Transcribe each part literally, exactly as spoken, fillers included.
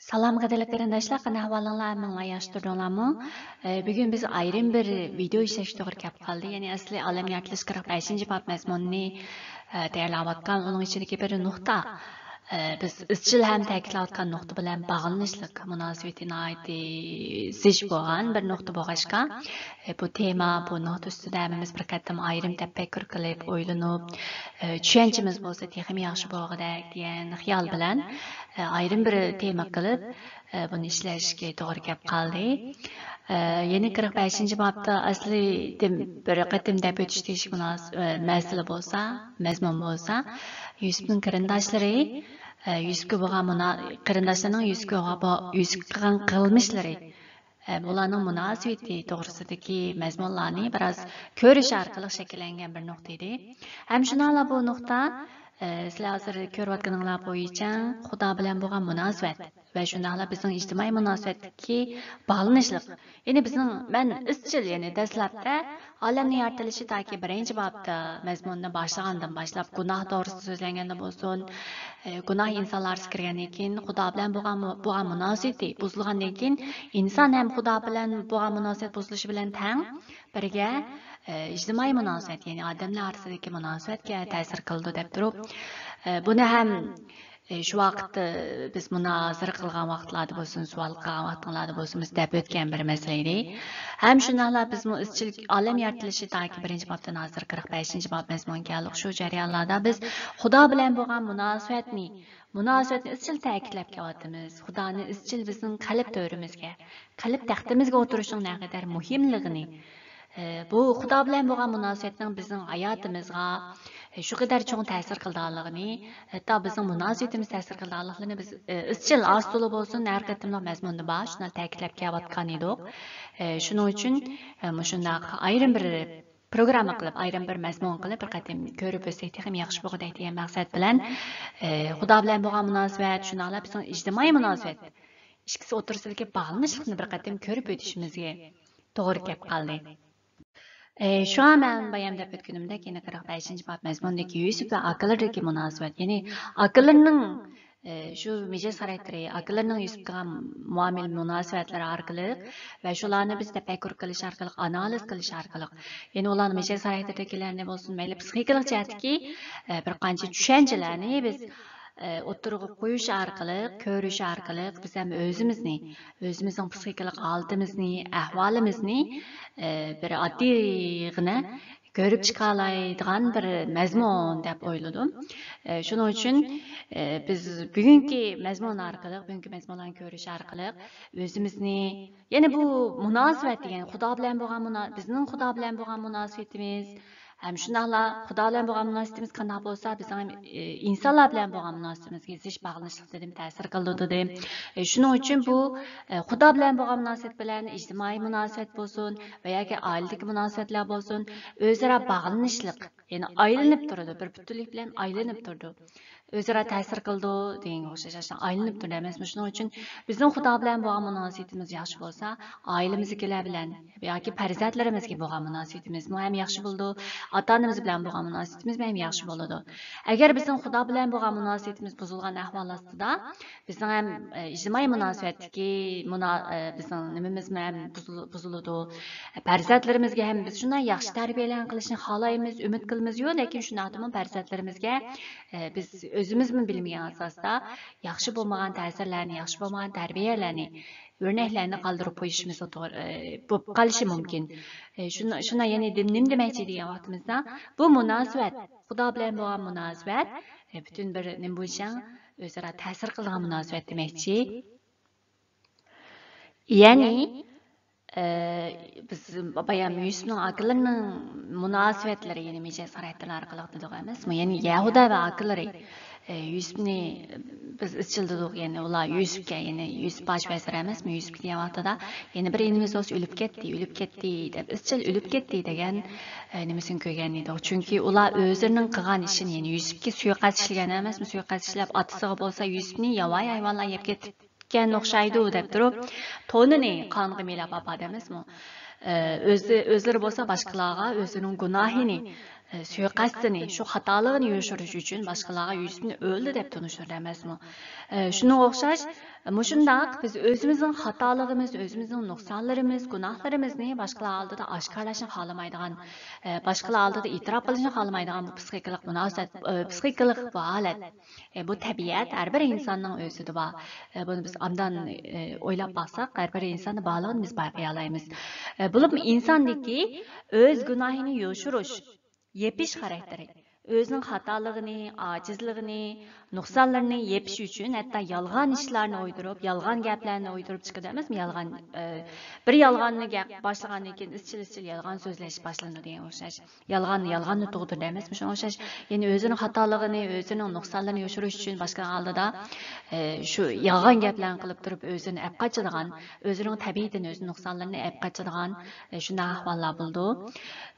سالام، قەدىرلىك قېرىنداشلار، قانداق ئەھۋالىڭلار؟ ھەممىڭلار ياخشى تۇردۇڭلارمۇ؟ ئى، بۈگۈن بىز ئايرىم بىر ۋىدېئو ئىشلەشكە توغرا كەپ قالدى. يەنى ئەسلى ئالەم يارىتىلىش قىرىق بەشىنچى باب مەزمۇنىنى، ئى، تەييارلاۋاتقان، ئۇنىڭ ئىچىدىكى بىر نۇقتا، ئى، بىز ئىزچىل ھەم تەكىتلەۋاتقان نۇقتا بىلەن باغلىنىشلىق، مۇناسىۋىتى ناھايىتى زىچ بولغان بىر نۇقتا بولغاچقا، ئى، بۇ تېما، بۇ نۇقتا ئۈستىدە ھەممىمىز بىر قېتىم ئايرىم تەپەككۇر قىلىپ، ئويلىنىپ، ئى، چۈشەنچىمىز بولسا تېخىمۇ ياخشى بولغۇدەك دېگەن خىيال بىلەن، ئى، ئايرىم بىر تېما قىلىپ، ئى، بۇنى ئىشلەشكە توغرا كەپ قالدى. ئى، يەنى قىرىق بەشىنچى بابتا ئەسلى دېم-، بىر قېتىم دەپ ئۆتۈش تېگىشلىك مۇناس-، ئى، مەسىلە بولسا، مەزمۇن بولسا، يۈسۈپنىڭ قېرىنداشلىرى، ئى، يۈسۈپكە بولغان مۇنا-، قېرىنداشلىرىنىڭ يۈسۈپكە بولغان، يۈسۈپكە قىلغان قىلمىشلىرى، ئە، بۇلارنىڭ مۇناسىۋىتى توغرىسىدىكى مەزمۇنلارنى بىراز كۆرۈش ئارقىلىق شەكىللەنگەن بىر نۇقتا ئىدى. ھەم شۇنداقلا بۇ نۇقتا، ئە، سىلەر ھازىر كۆرۈۋاتقىنىڭلار بويىچە خۇدا بىلەن بولغان مۇناسىۋەت ۋە شۇنداقلا بىزنىڭ ئىجتىمائىي مۇناسىۋەتتىكى باغلىنىشلىق. يەنى بىزنىڭ، مەن ئىزچىل، يەنى دەسلەپتە ئالەمنىڭ يارىتىلىشى تاكى بىرىنچى بابتا مەزمۇننى باشلىغاندىن باشلاپ، گۇناھ توغرىسىدا سۆزلەنگەندە بولسۇن، ئى، گۇناھ ئىنسانلار ئارىسىغا كىرگەندىن كېيىن، خۇدا بىلەن بولغان مۇ-، بولغان مۇناسىۋىتى بۇزۇلغاندىن كېيىن، ئىنسان ھەم خۇدا بىلەن بولغان مۇناسىۋەت بۇزۇلۇشى بىلەن تەڭ بىرگە، ئى، ئىجتىمائىي مۇناسىۋەت، يەنى ئادەملەر ئارىسىدىكى مۇناسىۋەتكە تەسىر قىلىدۇ دەپ تۇرۇپ، ئى، بۇنى ھەم، ئى، شۇ ۋاقىتتا بىز مۇنازىرە قىلغان ۋاقىتلاردا بولسۇن، سوئال قىلغان ۋاقىتلاردا بولسۇن، بىز دەپ ئۆتكەن بىر مەسىلە ئىدى. ھەم شۇنداقلا بىزمۇ ئىزچىل ئالەم يارىتىلىشى تاكى بىرىنچى بابتىن ھازىر قىرىق بەشىنچى باب مەزمۇنغا كەلدۇق. شۇ جەريانلاردا بىز خۇدا بىلەن بولغان مۇناسىۋەتنى، مۇناسىۋەتنى ئىزچىل تەكىتلەپ كېلىۋاتىمىز. خۇدانى ئىزچىل بىزنىڭ قەلب تۆرىمىزگە، قەلب تەختىمىزگە ئولتۇرۇشنىڭ نەقەدەر مۇھىملىقىنى، ئى، بۇ خۇدا بىلەن بولغان مۇناسىۋەتنىڭ بىزنىڭ ھاياتىمىزغا، ئى، شۇ قەدەر چوڭ تەسىر قىلىدىغانلىقىنى، ھەتتا بىزنىڭ مۇناسىۋىتىمىز تەسىر قىلىدىغانلىقىنى بىز، ئى، ئىزچىل ئاز-تولا بولسۇن ھەر قېتىملىق مەزمۇندا بار، شۇنداق تەكىتلەپ كېلىۋاتقان ئىدۇق. ئى، شۇنىڭ ئۈچۈن، ئى، مۇشۇنداق ئايرىم بىر پروگرامما قىلىپ، ئايرىم بىر مەزمۇن قىلىپ، بىر قېتىم كۆرۈپ ئۆتسەك تېخىمۇ ياخشى بولغۇدەك دېگەن مەقسەت بىلەن، ئى، خۇدا بىلەن بولغان مۇناسىۋەت، شۇنداقلا بىزنىڭ ئىجتىمائىي مۇناسىۋەت، ئىككىسى ئوتتۇرىسىدىكى باغلىنىشلىقنى بىر قېتىم كۆرۈپ ئۆتۈشىمىزگە توغرا كەپ قالدى. ئى، شۇڭا مەن بايام دەپ ئۆتكىنىمدەك، يەنە قىرىق بەشىنچى باب مەزمۇنىدىكى يۈسۈپ ۋە ئاكىلىرىدىكى مۇناسىۋەت، يەنى ئاكىلىرىنىڭ، ئى، شۇ مىجەز خاراكتېرى، ئاكىلىرىنىڭ يۈسۈپكە قىلغان مۇئامىلە مۇناسىۋەتلىرى ئارقىلىق ۋە شۇلارنى بىز تەپەككۇر قىلىش ئارقىلىق، ئانالىز قىلىش ئارقىلىق، يەنى ئۇلارنىڭ مىجەز خاراكتېرىدىكىلەرنى بولسۇن، مەيلى پسىخىكىلىق جەھەتتىكى، ئى، بىر قانچە چۈشەنچىلەرنى بىز، ئى، ئوتتۇرىغا قويۇش ئارقىلىق، كۆرۈش ئارقىلىق بىز ھەم ئۆزىمىزنى، ئۆزىمىزنىڭ پسىخىكىلىق ھالىتىمىزنى، ئەھۋالىمىزنى، ئى، بىر ئاددىيغىنە كۆرۈپ چىقالايدىغان بىر مەزمۇن دەپ ئويلىدىم. ئى، شۇنىڭ ئۈچۈن، ئى، بىز بۈگۈنكى مەزمۇن ئارقىلىق، بۈگۈنكى مەزمۇنلارنى كۆرۈش ئارقىلىق ئۆزىمىزنى، يەنى بۇ مۇناسىۋەت دېگەن خۇدا بىلەن بولغان مۇنا-، بىزنىڭ خۇدا بىلەن بولغان مۇناسىۋىتىمىز، ھەم شۇنداقلا خۇدا بىلەن بولغان مۇناسىۋىتىمىز قانداق بولسا، بىزنىڭ ھەم، ئى، ئىنسانلار بىلەن بولغان مۇناسىۋىتىمىزگە زىچ باغلىنىشلىق دېدىم، تەسىر قىلىدۇ دېدىم. ئى، شۇنىڭ ئۈچۈن بۇ، ئى، خۇدا بىلەن بولغان مۇناسىۋەت بىلەن ئىجتىمائىي مۇناسىۋەت بولسۇن ۋە ياكى ئائىلىدىكى مۇناسىۋەتلەر بولسۇن، ئۆزئارا باغلىنىشلىق، يەنى ئايلىنىپ تۇرىدۇ، بىر پۈتۈنلۈك بىلەن ئايلىنىپ تۇرىدۇ. ئۆزئارا تەسىر قىلىدۇ دېگەنگە ئوخشاش ئاشۇنداق ئايلىنىپ تۇرىدۇ ئەمەسمۇ؟ شۇنىڭ ئۈچۈن بىزنىڭ خۇدا بىلەن بولغان مۇناسىۋىتىمىز ياخشى بولسا، ئائىلىمىزدىكىلەر بىلەن ياكى پەرزەنتلىرىمىزگە بولغان مۇناسىۋىتىمىزمۇ ھەم ياخشى بولىدۇ، ئاتا-ئانىمىز بىلەن بولغان مۇناسىۋىتىمىزمۇ ھەم ياخشى بولىدۇ. ئەگەر بىزنىڭ خۇدا بىلەن بولغان مۇناسىۋىتىمىز بۇزۇلغان ئەھۋال ئاستىدا، بىزنىڭ ھەم، ئە، ئىجتىمائىي مۇناسىۋەتتىكى مۇنا-، ئە، بىزنىڭ نېمىمىزمۇ ھەم بۇزۇل-، بۇزۇلىدۇ. پەرزەنتلىرىمىزگە ھەم بىز شۇنداق ياخشى تەربىيەلەرنى قىلىشنى خالايمىز، ئۈمىد قىلىمىز-يۇ، لېكىن شۇنداقتىمۇ پەرزەنتلىرىمىزگە، ئە، بىز ئۆزىمىزمۇ بىلمىگەن ئاساستا ياخشى بولمىغان تەسىرلەرنى، ياخشى بولمىغان تەربىيەلەرنى، ئۆرنەكلەرنى قالدۇرۇپ قويۇشىمىز توغرا، ئە، بولۇپ قالىشى مۇمكىن. ئە، شۇنى، شۇنى يەنە دېم-، نېمە دېمەكچى دېگەن ۋاقتىمىزدا، بۇ مۇناسىۋەت، خۇدا بىلەن بولغان مۇناسىۋەت، ئە، پۈتۈن بىر نېمە بويىچە ئۆزئارا تەسىر قىلىدىغان مۇناسىۋەت دېمەكچى. يەنى، ئە، بىز بايام يۈسۈپنىڭ ئاكىلىرىنىڭ مۇناسىۋەتلىرى، يەنى مىجەز خاراكتېرلىرى ئارقىلىق دېدۇق ئەمەسمۇ؟ يەنى يەھۇدا ۋە ئاكىلىرى، ئە، يۈسۈپنى بىز ئىزچىل دېدۇق، يەنى ئۇلار يۈسۈپكە، يەنى يۈسۈپ باش ۋەزىر ئەمەسمۇ؟ يۈسۈپكە دېگەن ۋاقتىدا، يەنە بىر ئىنىمىز بولسا ئۆلۈپ كەتتى، ئۆلۈپ كەتتى دەپ، ئىزچىل ئۆلۈپ كەتتى دېگەن، ئە، نېمىسىنى كۆرگەن ئىدۇق. چۈنكى ئۇلار ئۆزلىرىنىڭ قىلغان ئىشىنى، يەنى يۈسۈپكە سۇيىقەست ئىشلىگەن ئەمەسمۇ؟ سۇيىقەست ئىشلەپ، ئاتىسىغا بولسا يۈسۈپنى ياۋايى ھايۋانلار يەپ كەتكەن ئوخشايدۇ دەپ تۇرۇپ، تونىنى قانغا مىلاپ ئاپاردى ئەمەسمۇ؟ ئە، ئۆزى، ئۆزلىرى بولسا باشقىلارغا ئۆزىنىڭ گۇناھىنى، ئە، سۇيىقەستىنى، شۇ خاتالىقىنى يوشۇرۇش ئۈچۈن باشقىلارغا يۈزىسىنى ئۆلدى دەپ تونۇشتۇرىدۇ ئەمەسمۇ؟ ئە، شۇنىڭغا ئوخشاش، مۇشۇنداق بىز ئۆزىمىزنىڭ خاتالىقىمىز، ئۆزىمىزنىڭ نۇقسانلىرىمىز، گۇناھلىرىمىزنى باشقىلار ئالدىدا ئاشكارىلاشنى خالىمايدىغان، ئە، باشقىلار ئالدىدا ئېتىراپ قىلىشنى خالىمايدىغان بۇ پسىخىكىلىق مۇناسىۋەت، ئە، پسىخىكىلىق بۇ ھالەت. ئە، بۇ تەبىئەت ھەر بىر ئىنساننىڭ ئۆزىدە بار. ئە، بۇنى بىز ئابدان، ئە، ئويلاپ باقساق، ھەر بىر ئىنساندا بارلىقىنى بىز بايقىيالايمىز. ئە، بولۇپمۇ ئىنساندىكى ئۆز گۇناھىنى يوشۇرۇش، يېپىش خاراكتېرى. ئۆزىنىڭ خاتالىقىنى، ئاجىزلىقىنى، نۇقسانلىرىنى يېپىش ئۈچۈن ھەتتا يالغان ئىشلارنى ئويدۇرۇپ، يالغان گەپلەرنى ئويدۇرۇپ چىقىدۇ ئەمەسمۇ؟ يالغان، ئە، بىر يالغاننى گەپ باشلىغاندىن كېيىن ئىزچىل، ئىزچىل يالغان سۆزلەش باشلىنىدۇ دېگەن ئوخشاش. يالغان يالغاننى تۇغدۇرىدۇ ئەمەسمۇ؟ شۇنىڭغا ئوخشاش، يەنى ئۆزىنىڭ خاتالىقىنى، ئۆزىنىڭ نۇقسانلىرىنى يوشۇرۇش ئۈچۈن باشقىلارنىڭ ئالدىدا، ئە، شۇ يالغان گەپلەرنى قىلىپ تۇرۇپ ئۆزىنى ئەپ قاچىدىغان، ئۆزىنىڭ تەبىئىتىنى، ئۆزىنىڭ نۇقسانلىرىنى ئەپ قاچىدىغان، ئە، شۇنداق ئەھۋاللار بولىدۇ.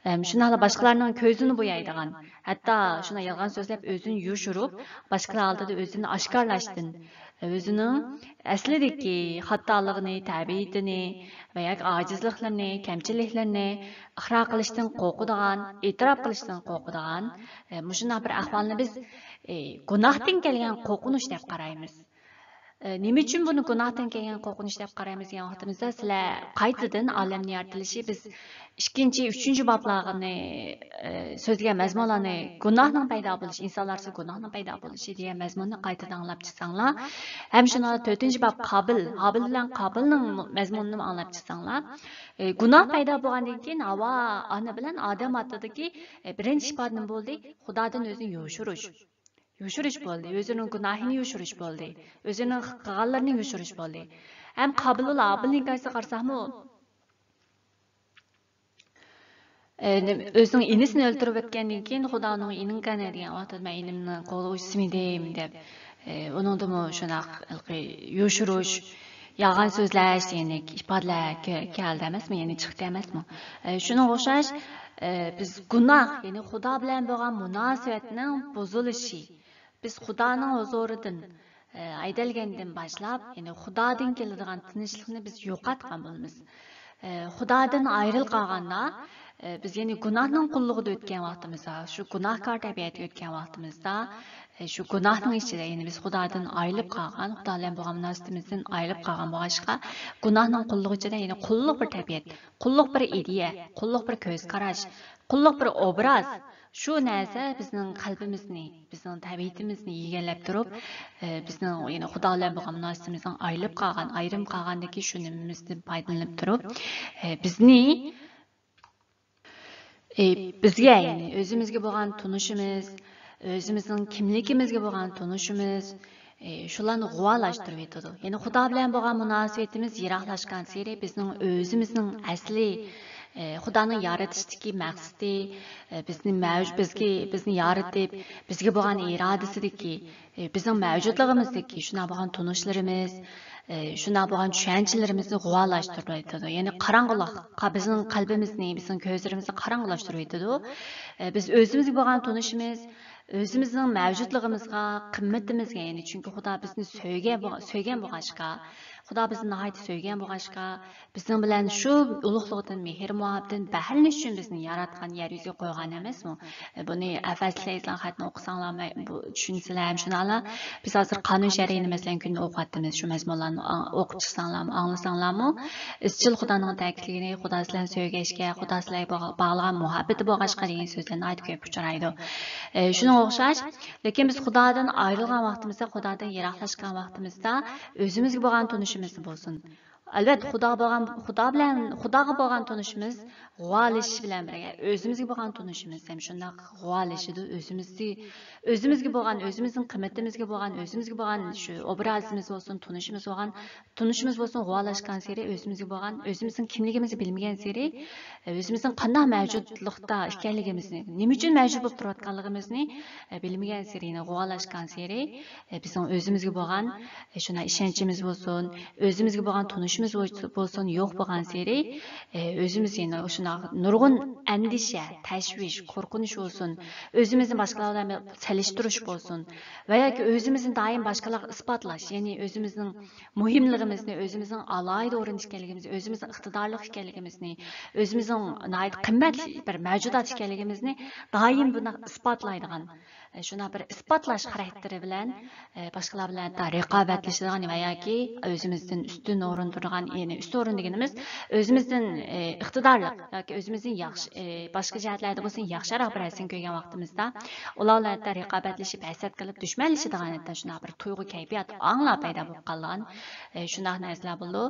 ئەم، شۇنداقلا باشقىلارنىڭ كۆزىنى بويايدىغان، ھەتتا شۇنداق يالغان سۆزلەپ ئۆزىنى يوشۇرۇپ، باشقىلار ئالدىدا ئۆزىنى ئاشكارىلاشتىن، ئۆزىنىڭ ئەسلىدىكى خاتالىقىنى، تەبىئىتىنى ۋە ياكى ئاجىزلىقلىرىنى، كەمچىلىكلىرىنى ئىقرار قىلىشتىن قورقىدىغان، ئېتىراپ قىلىشتىن قورقىدىغان، ئە، مۇشۇنداق بىر ئەھۋالنى بىز، ئە، گۇناھتىن كەلگەن قورقۇنچ دەپ قارايمىز. ئە، نېمە ئۈچۈن بۇنى گۇناھتىن كەلگەن قورقۇنچ دەپ قارايمىز دېگەن ۋاقتىمىزدا، سىلەر قايتىدىن ئالەمنى يارىتىلىشى، بىز ئىككىنچى، ئۈچىنچى بابلارنى، ئە، سۆزلىگەن مەزمۇنلارنى، گۇناھنىڭ پەيدا بولۇشى، ئىنسانلار ئارىسىدا گۇناھنىڭ پەيدا بولۇشى دېگەن مەزمۇننى قايتىدىن ئاڭلاپ چىقساڭلار، ھەم شۇنىڭ تۆتىنچى باب قابىل، ھابىل بىلەن قابىلنىڭ مەزمۇنىنى ئاڭلاپ چىقساڭلار، ئە، گۇناھ پەيدا بولغاندىن كېيىن ھاۋا ئانا بىلەن ئادەم ئاتىدىكى، ئە، بىرىنچى ئىپادە نېمە بولدى؟ خۇدادىن ئۆزىنى يوشۇرۇش. يوشۇرۇش بولدى. ئۆزىنىڭ گۇناھىنى يوشۇرۇش بولدى. ئۆزىنىڭ قىلغانلىرىنى يوشۇرۇش بولدى. ھەم قابىل ھابىلنىڭ ھېكايىسىگە قارىساقمۇ، ئە، نېمە، ئۆزىنىڭ ئىنىسىنى ئۆلتۈرۈپ ئۆتكەندىن كېيىن، خۇدا ئۇنىڭغا ئىنىڭ قەنى دېگەن ۋاقتىدا، مەن ئىنىمنىڭ قولىغا ئۇچسىمىدىم دەپ، ئە، ئۇنىڭدىمۇ شۇنداق ھېلىقى يوشۇرۇش، يالغان سۆزلەش دېگەندەك ئىپادىلەر كە-، كەلدى ئەمەسمۇ؟ يەنى چىقتى ئەمەسمۇ؟ ئە، شۇنىڭغا ئوخشاش، ئە، بىز گۇناھ، يەنى خۇدا بىلەن بولغان مۇناسىۋەتنىڭ بۇزۇلۇشى، بىز خۇدانىڭ ھۇزۇرىدىن، ئە، ھەيدەلگەندىن باشلاپ، يەنى خۇدادىن كېلىدىغان تىنچلىقنى بىز يوقاتقان بولىمىز. ئە، خۇدادىن ئايرىلىپ قالغاندا، ئە، بىز يەنى گۇناھنىڭ قۇللۇقىدا ئۆتكەن ۋاقتىمىزدا، شۇ گۇناھكار تەبىئەتكە ئۆتكەن ۋاقتىمىزدا، ئە، شۇ گۇناھنىڭ ئىچىدە، يەنى بىز خۇدادىن ئايرىلىپ قالغان، خۇدا بىلەن بولغان مۇناسىۋىتىمىزدىن ئايرىلىپ قالغان بولغاچقا، گۇناھنىڭ قۇللۇقى ئىچىدە، يەنى قۇللۇق بىر تەبىئەت، قۇللۇق بىر ئىدىيە، قۇللۇق بىر كۆز قاراش، قۇللۇق بىر ئوبراز، شۇ نەرسە بىزنىڭ قەلبىمىزنى، بىزنىڭ تەبىئىتىمىزنى ئىگىلەپ تۇرۇپ، ئە، بىزنىڭ يەنى خۇدا بىلەن بولغان مۇناسىۋىتىمىزنىڭ ئايرىلىپ قالغان، ئايرىم قالغاندىكى شۇ نېمىمىزدىن پايدىلىنىپ تۇرۇپ، ئە، بىزنى، ئە، بىزگە، يەنى ئۆزىمىزگە بولغان تونۇشىمىز، ئۆزىمىزنىڭ كىملىكىمىزگە بولغان تونۇشىمىز، ئە، شۇلارنى غۇۋالاشتۇرۇۋېتىدۇ. يەنى خۇدا بىلەن بولغان مۇناسىۋىتىمىز يىراقلاشقانسېرى بىزنىڭ ئۆزىمىزنىڭ ئەسلى، ئە، خۇدانىڭ يارىتىشتىكى مەقسىتى، ئە، بىزنى مەۋج-، بىزگە، بىزنى يارىتىپ، بىزگە بولغان ئىرادىسىدىكى، ئە، بىزنىڭ مەۋجۇتلۇقىمىزدىكى شۇنداق بولغان تونۇشلىرىمىز، ئە، شۇنداق بولغان چۈشەنچىلىرىمىزنى غۇۋالاشتۇرۇۋېتىدۇ. يەنى قاراڭغۇلۇق، قا-، بىزنىڭ قەلبىمىزنى، بىزنىڭ كۆزلىرىمىزنى قاراڭغۇلاشتۇرۇۋېتىدۇ. ئە، بىز ئۆزىمىزگە بولغان تونۇشىمىز، ئۆزىمىزنىڭ مەۋجۇتلۇقىمىزغا، قىممىتىمىزگە، يەنى چۈنكى خۇدا بىزنى سۆيگەن بولغا-، سۆيگەن بولغاچقا، خۇدا بىزنى ناھايىتى سۆيگەن بولغاچقا، بىزنىڭ بىلەن شۇ ئۇلۇغلۇقتىن، مېھىر-مۇھەببىتىدىن بەھرىلىنىش ئۈچۈن بىزنى ياراتقان، يەر يۈزىگە قويغان ئەمەسمۇ؟ بۇنى ئەفەسلىك يېزىلغان خەتنى ئوقۇساڭلارمۇ بۇ، چۈشىنىسىلەر ھەم شۇنداقلا. بىز ھازىر قانۇن شەرئىنى، مەسىلەن، كۈندە ئوقۇۋاتىمىز. شۇ مەزمۇنلارنى ئا-، ئوقۇپ چىقساڭلارمۇ، ئاڭلىساڭلارمۇ، ئىزچىل خۇدانىڭ تەكىتلىگىنى، خۇدا سىلەرنى سۆيگەچكە، خۇدا سىلەرگە باغ-، باغلىغان مۇھەببىتى بولغاچقا دېگەن سۆزلەرنى ناھايىتى كۆپ ئۇچرايدۇ. ئە، شۇنىڭغا ئوخشاش، لېكىن بىز خۇدادىن ئايرىلغان ۋاقتىمىزدا، خۇدادىن يىراقلاشقان ۋاقتىمىزدا ئۆزىمىزگە بولغان تونۇشىمىز بولسۇن. ئەلۋەتتە، خۇدا بولغان، خۇدا بىلەن، خۇداغا بولغان تونۇشىمىز غۇۋالىشىش بىلەن بىرگە، ئۆزىمىزگە بولغان تونۇشىمىز ھەم شۇنداق غۇۋالىشىدۇ. ئۆزىمىزنى، ئۆزىمىزگە بولغان، ئۆزىمىزنىڭ قىممىتىمىزگە بولغان، ئۆزىمىزگە بولغان شۇ ئوبرازىمىز بولسۇن، تونۇشىمىز بولغان، تونۇشىمىز بولسۇن، غۇۋالاشقانسېرى ئۆزىمىزگە بولغان، ئۆزىمىزنىڭ كىملىكىمىزنى بىلمىگەنسېرى، ئۆزىمىزنىڭ قانداق مەۋجۇتلۇقتا ئىكەنلىكىمىزنى، نېمە ئۈچۈن مەۋجۇت بولۇپ تۇرۇۋاتقانلىقىمىزنى، ئە، بىلمىگەنسېرى، يەنى غۇۋالاشقانسېرى، ئە، بىزنىڭ ئۆزىمىزگە بولغان، ئە، شۇنداق ئىشەنچىمىز بولسۇن، ئۆزىمىزگە بولغان تونۇش تونۇشىمىز بولسۇن، يوق بولغانسېرى، ئۆزىمىز يەنە شۇنداق نۇرغۇن ئەندىشە، تەشۋىش، قورقۇنچ بولسۇن، ئۆزىمىزنى باشقىلار بىلەن سېلىشتۇرۇش بولسۇن ۋە ياكى ئۆزىمىزنى دائىم باشقىلارغا ئىسپاتلاش، يەنى ئۆزىمىزنىڭ مۇھىملىقىمىزنى، ئۆزىمىزنىڭ ئالاھىدە ئورۇندا ئىكەنلىكىمىزنى، ئۆزىمىزنىڭ ئىقتىدارلىق ئىكەنلىكىمىزنى، ئۆزىمىزنىڭ ناھايىتى قىممەتلىك بىر مەۋجۇدات ئىكەنلىكىمىزنى دائىم بۇنداق ئىسپاتلايدىغان، شۇنداق بىر ئىسپاتلاش خاراكتېرى بىلەن، باشقىلار بىلەن ھەتتا رىقابەتلىشىدىغان ۋە ياكى ئۆزىمىزدىن ئۈستۈن ئورۇن تۇرىدىغان، يەنى ئۈستۈن ئورۇن دېگىنىمىز ئۆزىمىزدىن ئىقتىدارلىق ياكى ئۆزىمىزدىن ياخشى، باشقا جەھەتلەردە بولسۇن ياخشىراق بىر نەرسىنى كۆرگەن ۋاقتىمىزدا، ئۇلار بىلەن ھەتتا رىقابەتلىشىپ، ھەسەت قىلىپ، دۈشمەنلىشىدىغان ھەتتا شۇنداق بىر تۇيغۇ كەيپىيات ئاڭلار پەيدا بولۇپ قالغان، شۇنداق نەرسىلەر بولىدۇ.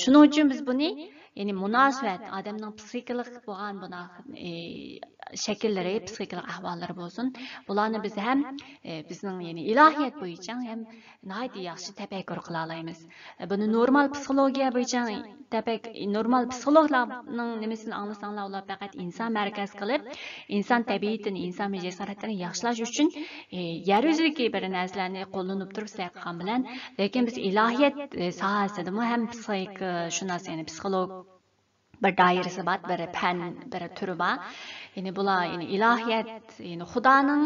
شۇنىڭ ئۈچۈن بىز بۇنى، يەنى مۇناسىۋەت، ئادەمنىڭ پسىخىكىلىق بولغان بۇنداق شەكىللىرى، پسىخىكىلىق ئەھۋاللىرى بولسۇن، بۇلارنى بىز ھەم بىزنىڭ، يەنى ئىلاھىيەت بويىچە ھەم ناھايىتى ياخشى تەپەككۇر قىلالايمىز. بۇنى نورمال پسىخولوگىيە بويىچە تەپەك-، نورمال پسىخولوگلارنىڭ نېمىسىنى ئاڭلىساڭلار، ئۇلار پەقەت ئىنسان مەركەز قىلىپ، ئىنسان تەبىئىتىنى، ئىنسان مىجەز خاراكتېرىنى ياخشىلاش ئۈچۈن، ئى، يەر يۈزىدىكى بىر نەرسىلەرنى قوللىنىپ تۇرۇپ سىلەر قىلغان بىلەن، لېكىن بىز ئىلاھىيەت، ئى، ساھەسىدىمۇ ھەم پسىخىكشۇناس، يەنى پسىخولوگ بىر دائىرىسى بار، بىر پەن، بىر تۈرى بار. يەنى بۇلار، يەنى ئىلاھىيەت، يەنى خۇدانىڭ،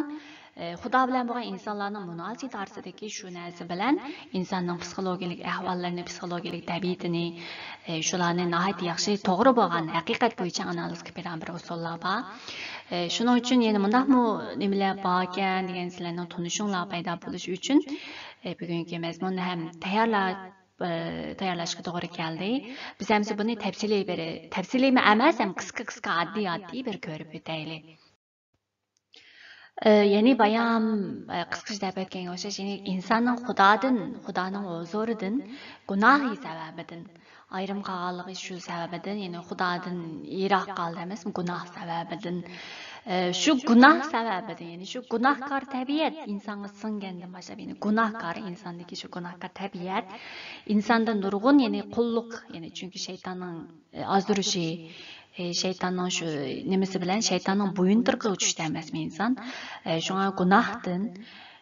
ئى، خۇدا بىلەن بولغان ئىنسانلارنىڭ مۇناسىۋىتى ئارىسىدىكى شۇ نەرسە بىلەن ئىنساننىڭ پسىخولوگىيەلىك ئەھۋاللىرىنى، پسىخولوگىيەلىك تەبىئىتىنى، ئى، شۇلارنى ناھايىتى ياخشى، توغرا بولغان، ھەقىقەت بويىچە ئانالىز قىلىپ بېرىدىغان بىر ئۇسۇللار بار. ئى، شۇنىڭ ئۈچۈن يەنە مۇنداقمۇ نېمىلەر باركەن دېگەن سىلەرنىڭ تونۇشۇڭلار پەيدا بولۇشى ئۈچۈن، ئى، بۈگۈنكى مەزمۇننى ھەم تەييارلاپ، ئى، تەييارلاشقا توغرا كەلدى. بىز ئەمسە بۇنى تەپسىلىي بىر، تەپسىلىيمۇ ئەمەس، ھەم قىسقا، قىسقا، ئاددىي، ئاددىي بىر كۆرۈپ ئۆتەيلى. ئى، يەنى بايام، ئى، قىسقىچە دەپ ئۆتكەنگە ئوخشاش، يەنى ئىنساننىڭ خۇدادىن، خۇدانىڭ ھۇزۇرىدىن گۇناھى سەۋەبىدىن ئايرىم قالغانلىقى شۇ سەۋەبىدىن، يەنى خۇدادىن يىراق قالدى ئەمەسمۇ، گۇناھ سەۋەبىدىن. ئى، شۇ گۇناھ سەۋەبىدىن، يەنى شۇ گۇناھكار تەبىئەت ئىنسانغا سىڭگەندىن باشلاپ، يەنى گۇناھكار، ئىنساندىكى شۇ گۇناھكار تەبىئەت ئىنساندا نۇرغۇن، يەنى قۇللۇق، يەنى چۈنكى شەيتاننىڭ، ئى، ئازدۇرۇشى، ئى، شەيتاننىڭ شۇ نېمىسى بىلەن، شەيتاننىڭ بويۇنتۇرۇقىغا چۈشتى ئەمەسمۇ ئىنسان. ئى، شۇڭا گۇناھتىن،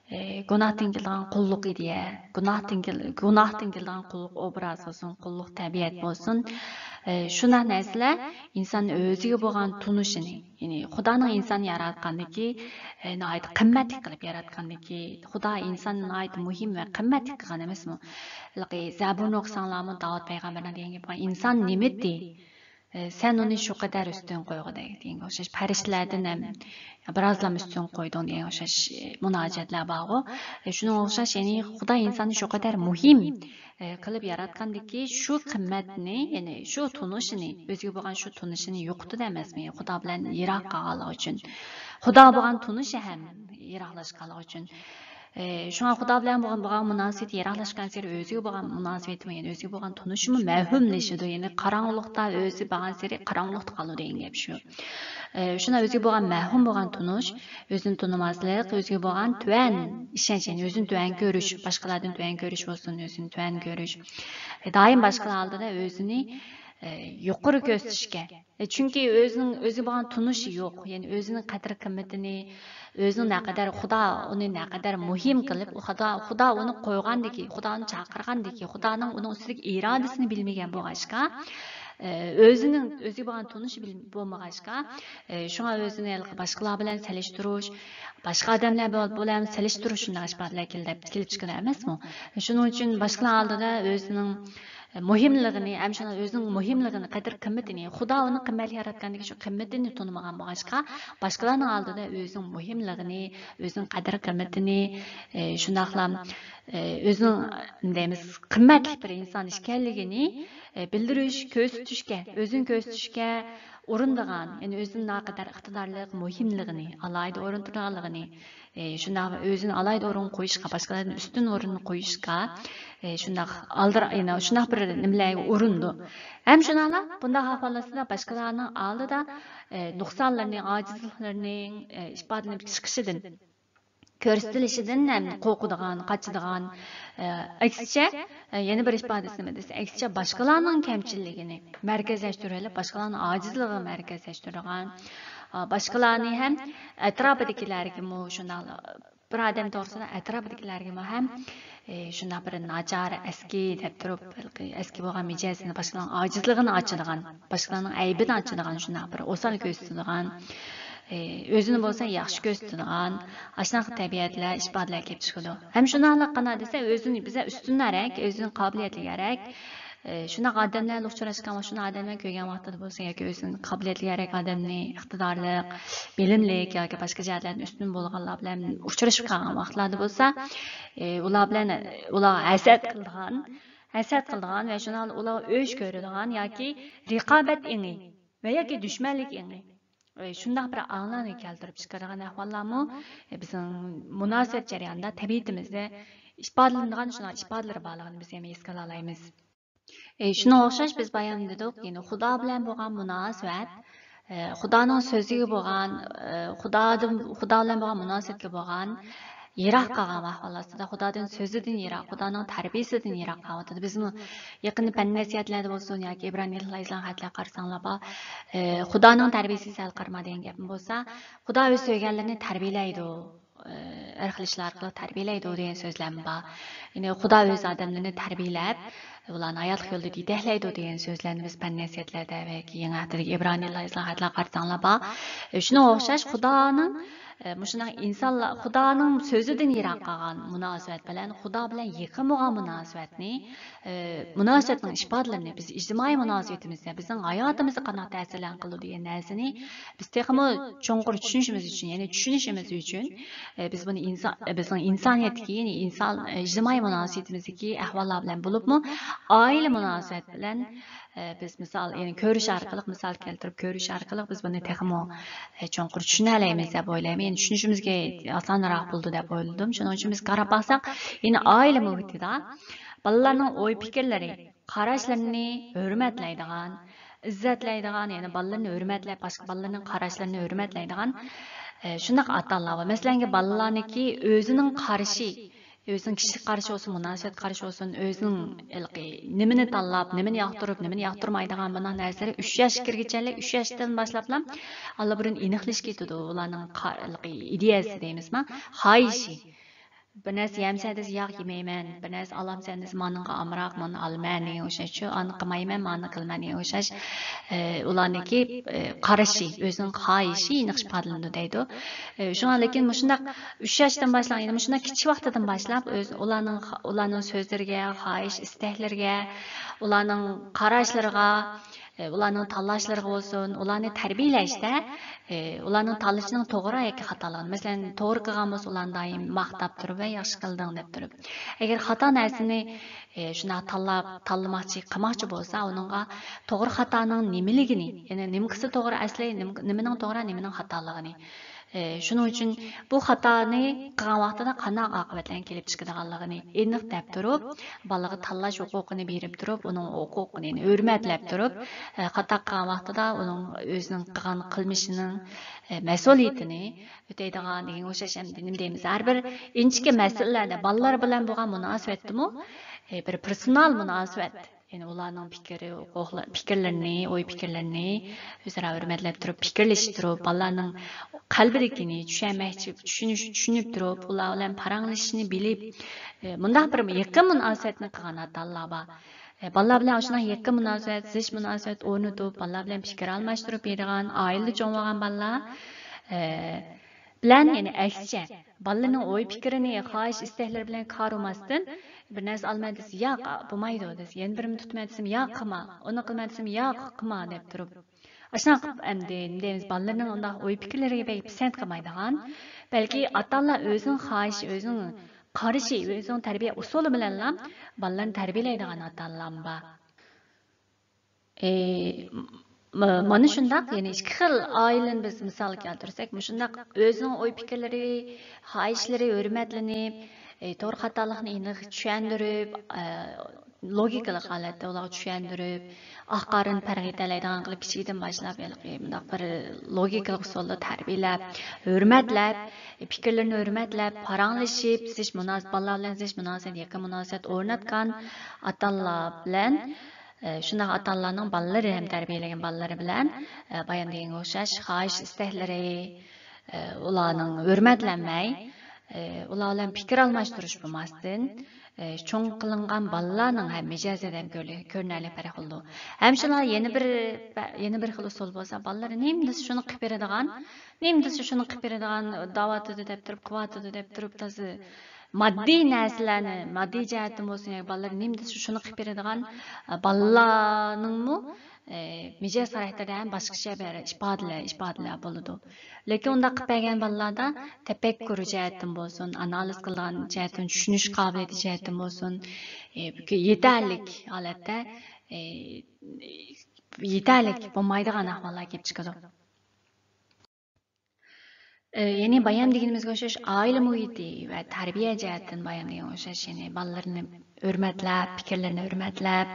ئى، گۇناھتىن كېلىدىغان قۇللۇق ئىدىيە، گۇناھتىن كېل-، گۇناھتىن كېلىدىغان قۇللۇق ئوبراز بولسۇن، قۇللۇق تەبىئەت بولسۇن، ئى، شۇنداق نەرسىلەر ئىنساننىڭ ئۆزىگە بولغان تونۇشىنى، يەنى خۇدانىڭ ئىنساننى ياراتقاندىكى، ئى، ناھايىتى قىممەتلىك قىلىپ ياراتقاندىكى، خۇدا ئىنساننى ناھايىتى مۇھىم ۋە قىممەتلىك قىلغان ئەمەسمۇ؟ ھېلىقى زەبۇرنى ئوقۇساڭلارمۇ، داۋۇت پەيغەمبەرنىڭ دېگەن گېپى بار، ئىنسان نېمىتى؟ ئى، سەن ئۇنى شۇ قەدەر ئۈستۈن قويغۇدەك دېگەنگە ئوخشاش، پەرىشتىلەردىن ھەم بىرازلام ئۈستۈن قويدۇڭ دېگەنگە ئوخشاش، ئى، مۇناجاتلار بارغۇ. ئى، شۇنىڭغا ئوخشاش، يەنى خۇدا ئىنساننى شۇ قەدەر مۇھىم، ئى، قىلىپ ياراتقاندىكى شۇ قىممەتنى، يەنى شۇ تونۇشىنى، ئۆزىگە بولغان شۇ تونۇشىنى يوقىتىدۇ ئەمەسمۇ؟ خۇدا بىلەن يىراق قالغانلىقى ئۈچۈن، خۇدا بولغان تونۇشى ھەم يىراقلاشقانلىقى ئۈچۈن. ئى، شۇڭا خۇدا بىلەن بولغان، بولغان مۇناسىۋىتى يىراقلاشقانسېرى ئۆزىگە بولغان مۇناسىۋىتىمۇ، يەنى ئۆزىگە بولغان تونۇشىمۇ مەۋھۇملىشىدۇ. يەنى قاراڭغۇلۇقتا ئۆزى بارغانسېرى قاراڭغۇلۇقتا قالىدۇ دېگەن گەپ شۇ. ئى، شۇنداق ئۆزىگە بولغان مەۋھۇم بولغان تونۇش، ئۆزىنى تونۇماسلىق، ئۆزىگە بولغان تۆۋەن ئىشەنچ، يەنى ئۆزىنى تۆۋەن كۆرۈش، باشقىلاردىن تۆۋەن كۆرۈش بولسۇن، ئۆزىنى تۆۋەن كۆرۈش. ئى، دائىم باشقىلار ئالدىدا ئۆزىنى، ئى، يۇقىرى كۆرسىتىشكە، ئى، چۈنكى ئۆزىنىڭ، ئۆزىگە بولغان تونۇشى يوق. يەنى ئۆزىنىڭ قەدىر-قىممىتىنى، ئۆزىنىڭ نەقەدەر خۇدا ئۇنى نەقەدەر مۇھىم قىلىپ، خۇدا، خۇدا ئۇنى قويغاندىكى، خۇدا ئۇنى چاقىرغاندىكى، خۇدانىڭ ئۇنىڭ ئۈستىدىكى ئىرادىسىنى بىلمىگەن بولغاچقا، ئى، ئۆزىنىڭ، ئۆزىگە بولغان تونۇشى بىل-، بولمىغاچقا، ئى، شۇڭا ئۆزىنى ھېلىقى باشقىلار بىلەن سېلىشتۇرۇش، باشقا ئادەملەر بىل-، بىلەن سېلىشتۇرۇش شۇنداق ئىپادىلەر كېلىپ، كېلىپ چىقىدۇ ئەمەسمۇ؟ شۇنىڭ ئۈچۈن باشقىلار ئالدىدا ئۆزىنىڭ مۇھىملىقىنى، ھەم شۇنداق ئۆزىنىڭ مۇھىملىقىنى، قەدىر-قىممىتىنى، خۇدا ئۇنى قىممەتلىك ياراتقاندىكى شۇ قىممىتىنى تونۇمىغان بولغاچقا، باشقىلارنىڭ ئالدىدا ئۆزىنىڭ مۇھىملىقىنى، ئۆزىنىڭ قەدىر-قىممىتىنى، ئى، شۇنداقلا، ئى، ئۆزىنىڭ، نېمە دەيمىز، قىممەتلىك بىر ئىنسان ئىكەنلىكىنى، ئى، بىلدۈرۈش، كۆرسىتىشكە، ئۆزىنى كۆرسىتىشكە ئۇرۇنىدىغان، يەنى ئۆزىنىڭ نەقەدەر ئىقتىدارلىق، مۇھىملىقىنى، ئالاھىدە ئورۇن تۇرىدىغانلىقىنى، ئى، شۇنداق ئۆزىنى ئالاھىدە ئورۇنغا قويۇشقا، باشقىلاردىن ئۈستۈن ئورۇنغا قويۇشقا، ئى، شۇنداق ئالدىرا-، يەنە شۇنداق بىر نېمىلەرگە ئۇرۇنىدۇ. ھەم شۇنداقلا بۇنداق ئەھۋال ئاستىدا باشقىلارنىڭ ئالدىدا، ئى، نۇقسانلىرىنى، ئاجىزلىقلىرىنىڭ، ئى، ئىپادىلىنىپ چىقىشىدىن، كۆرسىتىلىشىدىن ھەم قورقىدىغان، قاچىدىغان، ئى، ئەكسىچە، ئى، يەنە بىر ئىپادىسى نېمە دېسە، ئەكسىچە باشقىلارنىڭ كەمچىللىكىنى مەركەزلەشتۈرۈۋېلىپ، باشقىلارنىڭ ئاجىزلىقىغا مەركەزلەشتۈرىدىغان، ئا، باشقىلارنى ھەم ئەتراپىدىكىلەرگىمۇ شۇنداقلا، بىر ئادەم توغرىسىدا ئەتراپىدىكىلەرگىمۇ ھەم ئى، شۇنداق بىر ناچار، ئەسكى دەپ تۇرۇپ، ئەسكى بولغان مىجەزىنى، باشقىلارنىڭ ئاجىزلىقىنى ئاچىدىغان، باشقىلارنىڭ ئەيىبىنى ئاچىدىغان، شۇنداق بىر ئوسال كۆرسىتىدىغان، ئى، ئۆزىنى بولسا ياخشى كۆرسىتىدىغان، ئاشۇنداق تەبىئەتلەر، ئىپادىلەر كېلىپ چىقىدۇ. ھەم شۇنداقلا قانداق دېسە، ئۆزىنى بىزدە ئۈستۈنرەك، ئۆزىنىڭ قابىلىيەتلىرىگە، ئى، شۇنداق ئادەملەر بىلەن ئۇچراشقان ۋە شۇنداق ئادەملەرنى كۆرگەن ۋاقتىدا بولسا، ياكى ئۆزىنىڭ قابىلىيەتلىرىگە ئادەمنى ئىقتىدارلىق، بىلىملىك ياكى باشقا جەھەتلەردىن ئۈستۈن بولغانلار بىلەن ئۇچرىشىپ قالغان ۋاقىتلاردا بولسا، ئى، ئۇلار بىلەن، ئۇلارغا ھەسەت قىلىدىغان، ھەسەت قىلىدىغان ۋە شۇنداق ئۇلارغا ئۆچ كۆرىدىغان ياكى رىقابەت ئېڭى ۋە ياكى دۈشمەنلىك ئېڭى، ئى، شۇنداق بىر ئاڭلارنى كەلتۈرۈپ چىقىرىدىغان ئەھۋاللارمۇ، ئى، بىزنىڭ مۇناسىۋەت جەريانىدا تەبىئىتىمىزدە ئىپادىلىنىدىغان شۇنداق ئىپادىلىرى بارلىقىنى بىز ھەم ھېس قىلالايمىز. ئى، شۇنىڭغا ئوخشاش بىز بايام دېدۇق، يەنى خۇدا بىلەن بولغان مۇناسىۋەت، ئى، خۇدانىڭ سۆزىگە بولغان، ئى، خۇدادىن، خۇدا بىلەن بولغان مۇناسىۋەتكە بولغان يىراق قالغان ئەھۋال ئاستىدا، خۇدادىن، سۆزىدىن يىراق، خۇدانىڭ تەربىيىسىدىن يىراق قالىۋاتىدۇ. بىزمۇ يېقىندا پەن نەسىھەتلەردە بولسۇن ياكى ئىبرانىيلار يېزىلغان خەتلەرگە قارىساڭلار بار، ئى، خۇدانىڭ تەربىيىسى سەل قارىما دېگەن گەپمۇ بولسا، خۇدا ئۆز سۆيگەنلىرىنى تەربىيىلەيدۇ. ئى، ھەر خىل ئىشلار ئارقىلىق تەربىيىلەيدۇ دېگەن سۆزلەرمۇ بار. يەنى خۇدا ئۆز ئادەملىرىنى تەربىيىلەپ، ئۇلارنى ھاياتلىق يولىدا يېتەكلەيدۇ دېگەن سۆزلەرنى بىز پەن نەسىھەتلەردە ۋە يېڭى ئەھدىدىكى ئىبرانىيلار يېزىلغان خەتلەرگە قارىساڭلار بار. ئى، شۇنىڭغا ئوخشاش خۇدانىڭ، ئى، مۇشۇنداق ئىنسانلار، خۇدانىڭ سۆزىدىن يىراق قالغان مۇناسىۋەت بىلەن خۇدا بىلەن يېقىن بولغان مۇناسىۋەتنى، ئى، مۇناسىۋەتنىڭ ئىپادىلىرىنى بىز ئىجتىمائىي مۇناسىۋىتىمىزدە بىزنىڭ ھاياتىمىزغا قانداق تەسىرلەرنى قىلىدۇ دېگەن نەرسىنى بىز تېخىمۇ چوڭقۇر چۈشىنىشىمىز ئۈچۈن، يەنى چۈشىنىشىمىز ئۈچۈن، ئە، بىز بۇنى ئىنسان، ئە، بىزنىڭ ئىنسانىيەتتىكى، يەنى ئىنسان، ئە، ئىجتىمائىي مۇناسىۋىتىمىزدىكى ئەھۋاللار بىلەن بولۇپمۇ، ئائىلە مۇناسىۋەت بىلەن، ئە، بىز مىسال، يەنى كۆرۈش ئارقىلىق، مىسال كەلتۈرۈپ كۆرۈش ئارقىلىق بىز بۇنى تېخىمۇ، ئە، چوڭقۇر چۈشىنەلەيمىز دەپ ئويلايمەن. يەنى چۈشىنىشىمىزگە ئاسانراق بولىدۇ دەپ ئويلىدىم. شۇنىڭ ئۈچۈن بىز قاراپ باقساق، يەنى ئائىلە مۇھىتىدا بالىلارنىڭ ئوي پىكىرلىرى، قاراشلىرىنى ھۆرمەتلەيدىغان، ئىززەتلەيدىغان، يەنى بالىلىرىنى ھۆرمەتلەپ، باشقا بالىلارنىڭ قاراشلىرىنى ھۆرمەتلەيدىغان، ئە، شۇنداق ئاتا-ئانىلار بار. مەسىلەنكى، بالىلارنىڭكى ئۆزىنىڭ قارىشى، ئۆزىنىڭ كىشىلىك قارىشى بولسۇن، مۇناسىۋەت قارىشى بولسۇن، ئۆزىنىڭ ھېلىقى نېمىنى تاللاپ، نېمىنى ياقتۇرۇپ، نېمىنى ياقتۇرمايدىغان بۇنداق نەرسىلەر ئۈچ ياشقا كىرگۈچىلىك، ئۈچ ياشتىن باشلاپلا ئاللىبۇرۇن ئېنىقلىشىپ كېتىدۇ ئۇلارنىڭ قا-، ھېلىقى ئىدىيەسى دەيمىزما، خاھىشى. بىر نەرسە يەمسە دېسە، ياق، يېمەيمەن. بىر نەرسە ئالامسەن دېسە، مانىڭغا ئامراق، مانى ئالىمەن دېگەن ئوخشاش، شۇ، ئانى قىلمايمەن، مانى قىلىمەن دېگەن ئوخشاش. ئى، ئۇلارنىڭكى، ئى، قارىشى، ئۆزىنىڭ خاھىشى ئېنىق ئىپادىلىنىدۇ دەيدۇ. ئى، شۇڭا لېكىن مۇشۇنداق ئۈچ ياشتىن باشلاپ، يەنى مۇشۇنداق كىچىك ۋاقتىدىن باشلاپ ئۆز، ئۇلارنىڭ خا-، ئۇلارنىڭ سۆزلىرىگە، خاھىش ئىستەكلىرىگە، ئۇلارنىڭ قاراشلىرىغا، ئى، ئۇلارنىڭ تاللاشلىرىغا بولسۇن، ئۇلارنى تەربىيەلەشتە، ئى، ئۇلارنىڭ تاللىشىنىڭ توغرا ياكى خاتالىقىنى، مەسىلەن، توغرا قىلغان بولسا، ئۇلارنى دائىم ماختاپ تۇرۇپ ۋە ياخشى قىلدىڭ دەپ تۇرۇپ. ئەگەر خاتا نەرسىنى، ئى، شۇنداق تاللاپ، تاللىماقچى، قىلماقچى بولسا، ئۇنىڭغا توغرا خاتانىڭ نېمىلىكىنى، يەنى نېمىسى توغرا ئەسلى، نېم-، نېمىنىڭ توغرا، نېمىنىڭ خاتالىقىنى، ئى، شۇنىڭ ئۈچۈن بۇ خاتانى قىلغان ۋاقتىدا قانداق ئاقىۋەتلەرنىڭ كېلىپ چىقىدىغانلىقىنى ئېنىق دەپ تۇرۇپ، بالىغا تاللاش ھوقۇقىنى بېرىپ تۇرۇپ، ئۇنىڭ ھوقۇقىنى ھۆرمەتلەپ تۇرۇپ، ئى، خاتا قىلغان ۋاقتىدا ئۇنىڭ ئۆزىنىڭ قىلغان قىلمىشىنىڭ، ئى، مەسئۇلىيىتىنى ئۆتەيدىغان دېگەن ئوخشاش، ئەمدى نېمە دەيمىز، ھەر بىر ئىنچىكە مەسىلىلەردە بالىلار بىلەن بولغان مۇناسىۋەتتىمۇ، ئى، بىر پېرسونال مۇناسىۋەت. يەنى ئۇلارنىڭ پىكرى، ھوقۇقلار-، پىكىرلىرىنى، ئوي پىكىرلىرىنى ئۆزئارا ھۆرمەتلەپ تۇرۇپ، پىكىرلىشىپ تۇرۇپ، بالىلارنىڭ قەلبىدىكىنى چۈشەنمەكچى، چۈشىنىش، چۈشىنىپ تۇرۇپ، ئۇلار بىلەن پاراڭلىشىشنى بىلىپ، ئى، مۇنداق بىر يېقىن مۇناسىۋەتنى قىلغان ئاتا-ئانىلار بار. ئى، بالىلار بىلەن ئاشۇنداق يېقىن مۇناسىۋەت، زىچ مۇناسىۋەت ئورنىتىپ، بالىلار بىلەن پىكىر ئالماشتۇرۇپ بېرىدىغان، ئائىلىدە چوڭ بولغان بالىلار، ئى، بىلەن، يەنى ئەكسىچە، بالىلىرىنىڭ ئوي پىكرىنى، خاھىش ئىستەكلىرى بىلەن كار ئۇرماستىن، بىر نەرسە ئالىمەن دېسە، ياق، بولمايدۇ دېسە، يەنە بىرىنى تۇتىمەن دېسەم، ياق، قىلما، ئۇنى قىلىمەن دېسەم، ياق، قىلما دەپ تۇرۇپ. ئاشۇنداق ئەمدى نېمە دەيمىز، بالىلىرىنىڭ ئۇنداق ئوي پىكىرلىرىگە بەك پىسەنت قىلمايدىغان، بەلكى ئاتا-ئانىلار ئۆزىنىڭ خاھىشى، ئۆزىنىڭ قارىشى، ئۆزىنىڭ تەربىيە ئۇسۇلى بىلەنلا بالىلىرىنى تەربىيەلەيدىغان ئاتا-ئانىلارمۇ بار. ئى، م-، مانا شۇنداق، يەنى ئىككى خىل ئائىلىنى بىز مىسالغا كەلتۈرسەك، مۇشۇنداق ئۆزىنىڭ ئوي پىكىرلىرى، خاھىشلىرى ھۆرمەتلىنىپ، ئى، توغرا خاتالىقنى ئېنىق چۈشەندۈرۈپ، ئى، لوگىكىلىق ھالەتتە ئۇلارغا چۈشەندۈرۈپ، ئاق-قارىنى پەرق ئېتەلەيدىغان قىلىپ، كىچىكىدىن باشلاپ ھېلىقى مۇنداق بىر لوگىكىلىق ئۇسۇلدا تەربىيەلەپ، ھۆرمەتلەپ، پىكىرلىرىنى ھۆرمەتلەپ، پاراڭلىشىپ، زىچ مۇناس-، بالىلار بىلەن زىچ مۇناسىۋەت، يېقىن مۇناسىۋەت ئورناتقان ئاتا-ئانىلار بىلەن، ئى، شۇنداق ئاتا-ئانىلارنىڭ بالىلىرى ھەم تەربىيەلىگەن بالىلىرى بىلەن، ئى، بايام دېگەنگە ئوخشاش خاھىش ئىستەكلىرى، ئى، ئۇلارنىڭ ھۆرمەتلەنمەي، ئى، ئۇلار بىلەن پىكىر ئالماشتۇرۇش بولماستىن، ئە، چوڭ قىلىنغان بالىلارنىڭ ھەم مىجەزىدە ھەم كۆرۈلە-، كۆرۈنەرلىك پەرق بولىدۇ. ھەم شۇنداق يەنە بىر، يەنە بىر خىل ئۇسۇل بولسا، بالىلار نېمە دېسە شۇنى قىلىپ بېرىدىغان، نېمە دېسە شۇنى قىلىپ بېرىدىغان، دەۋاتىدۇ دەپ تۇرۇپ، قىلىۋاتىدۇ دەپ تۇرۇپ، تازا ماددىي نەرسىلەرنى، ماددىي جەھەتتىن بولسۇن ياكى بالىلار نېمە دېسە شۇنى قىلىپ بېرىدىغان، ئە، بالىلارنىڭمۇ، ئە، مىجەز خاراكتېرىدە ھەم باشقىچە بىر ئىپادىلەر، ئىپادىلەر بولىدۇ. لېكىن ئۇنداق قىلىپ بەرگەن بالىلاردا تەپەككۇر جەھەتتىن بولسۇن، ئانالىز قىلىدىغان جەھەتتىن، چۈشىنىش قابىلىيىتى جەھەتتىن بولسۇن، ئە، يېتەرلىك ھالەتتە، ئە، يېتەرلىك بولمايدىغان ئەھۋاللار كېلىپ چىقىدۇ. ئە، يەنى بايام دېگىنىمىزگە ئوخشاش ئائىلە مۇھىتى ۋە تەربىيە جەھەتتىن بايام دېگەنگە ئوخشاش، يەنى بالىلىرىنى ھۆرمەتلەپ، پىكىرلىرىنى ھۆرمەتلەپ،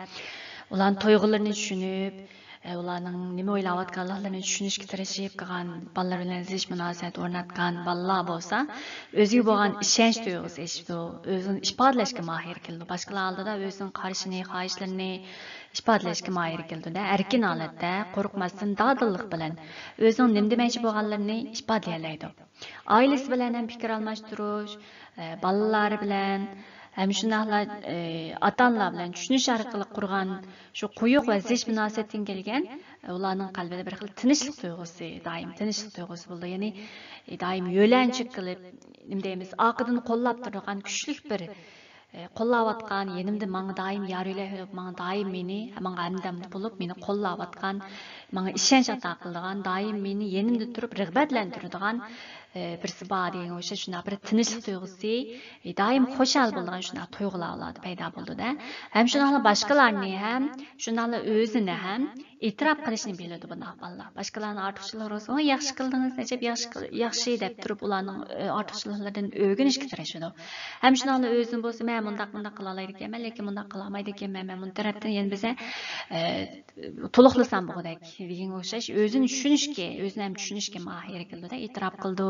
ئۇلارنىڭ تۇيغۇلىرىنى چۈشىنىپ، ئە، ئۇلارنىڭ نېمە ئويلاۋاتقانلىقلىرىنى چۈشىنىشكە تىرىشىپ قىلغان، بالىلار بىلەن زىچ مۇناسىۋەت ئورناتقان بالىلار بولسا، ئۆزىگە بولغان ئىشەنچ تۇيغۇسى ئېشىپتۇ، ئۆزىنى ئىپادىلەشكە ماھىر كېلىدۇ. باشقىلار ئالدىدا ئۆزىنىڭ قارىشىنى، خاھىشلىرىنى ئىپادىلەشكە ماھىر كېلىدۇ-دە، ئەركىن ھالەتتە، قورقماستىن، دادىللىق بىلەن ئۆزىنىڭ نېمە دېمەكچى بولغانلىرىنى ئىپادىلىيەلەيدۇ. ئائىلىسى بىلەن ھەم پىكىر ئالماشتۇرۇش، ئە، بالىلار بىلەن ھەم شۇنداقلا، ئە، ئاتا-ئانىلار بىلەن چۈشىنىش ئارقىلىق قۇرغان شۇ قويۇق ۋە زىچ مۇناسىۋەتتىن كەلگەن، ئە، ئۇلارنىڭ قەلبىدە بىر خىل تىنچلىق تۇيغۇسى، دايىم تىنچلىق تۇيغۇسى بولىدۇ. يەنى، ئە، دايىم يۆلەنچۈك قىلىپ، نېمە دەيمىز، ئارقىدىن قوللاپ تۇرىدىغان كۈچلۈك بىر، ئە، قوللاۋاتقان، يېنىمدا ماڭا دائىم يار يۆلەك بولۇپ، ماڭا دائىم مېنى، ماڭا ھەمدەم بولۇپ، مېنى قوللاۋاتقان، ماڭا ئىشەنچ ئاتا قىلىدىغان، دائىم مېنى يېنىمدا تۇرۇپ رىغبەتلەندۈرىدىغان، ئە، بىرسى بار دېگەنگە ئوخشاش شۇنداق بىر تىنچلىق تۇيغۇسى، ئە، دائىم خۇشال بولىدىغان شۇنداق تۇيغۇلار ئۇلاردا پەيدا بولىدۇ-دە. ھەم شۇنداقلا باشقىلارنى ھەم، شۇنداقلا ئۆزىنى ھەم ئېتىراپ قىلىشنى بىلىدۇ بۇنداق بالىلار. باشقىلارنىڭ ئارتۇقچىلىقلىرى بولسا، «ۋاي، ياخشى قىلدىڭىز، ئەجەب ياخشى قىل-، ياخشى» دەپ تۇرۇپ، ئۇلارنىڭ، ئە، ئارتۇقچىلىقلىرىدىن ئۆگىنىشكە تىرىشىدۇ. ھەم شۇنداقلا ئۆزىنى بولسا، «مەن مۇنداق، مۇنداق قىلالايدىكەنمەن، لېكىن مۇنداق قىلالمايدىكەنمەن، مەن بۇنى تەرەپتىن يەنە بىزە، ئە، تولۇقلىسام بولغۇدەك» دېگەنگە ئوخشاش، ئۆزىنى چۈشىنىشكە، ئۆزىنى ھەم چۈشىنىشكە ماھىر كېلىدۇ-دە، ئېتىراپ قىلىدۇ.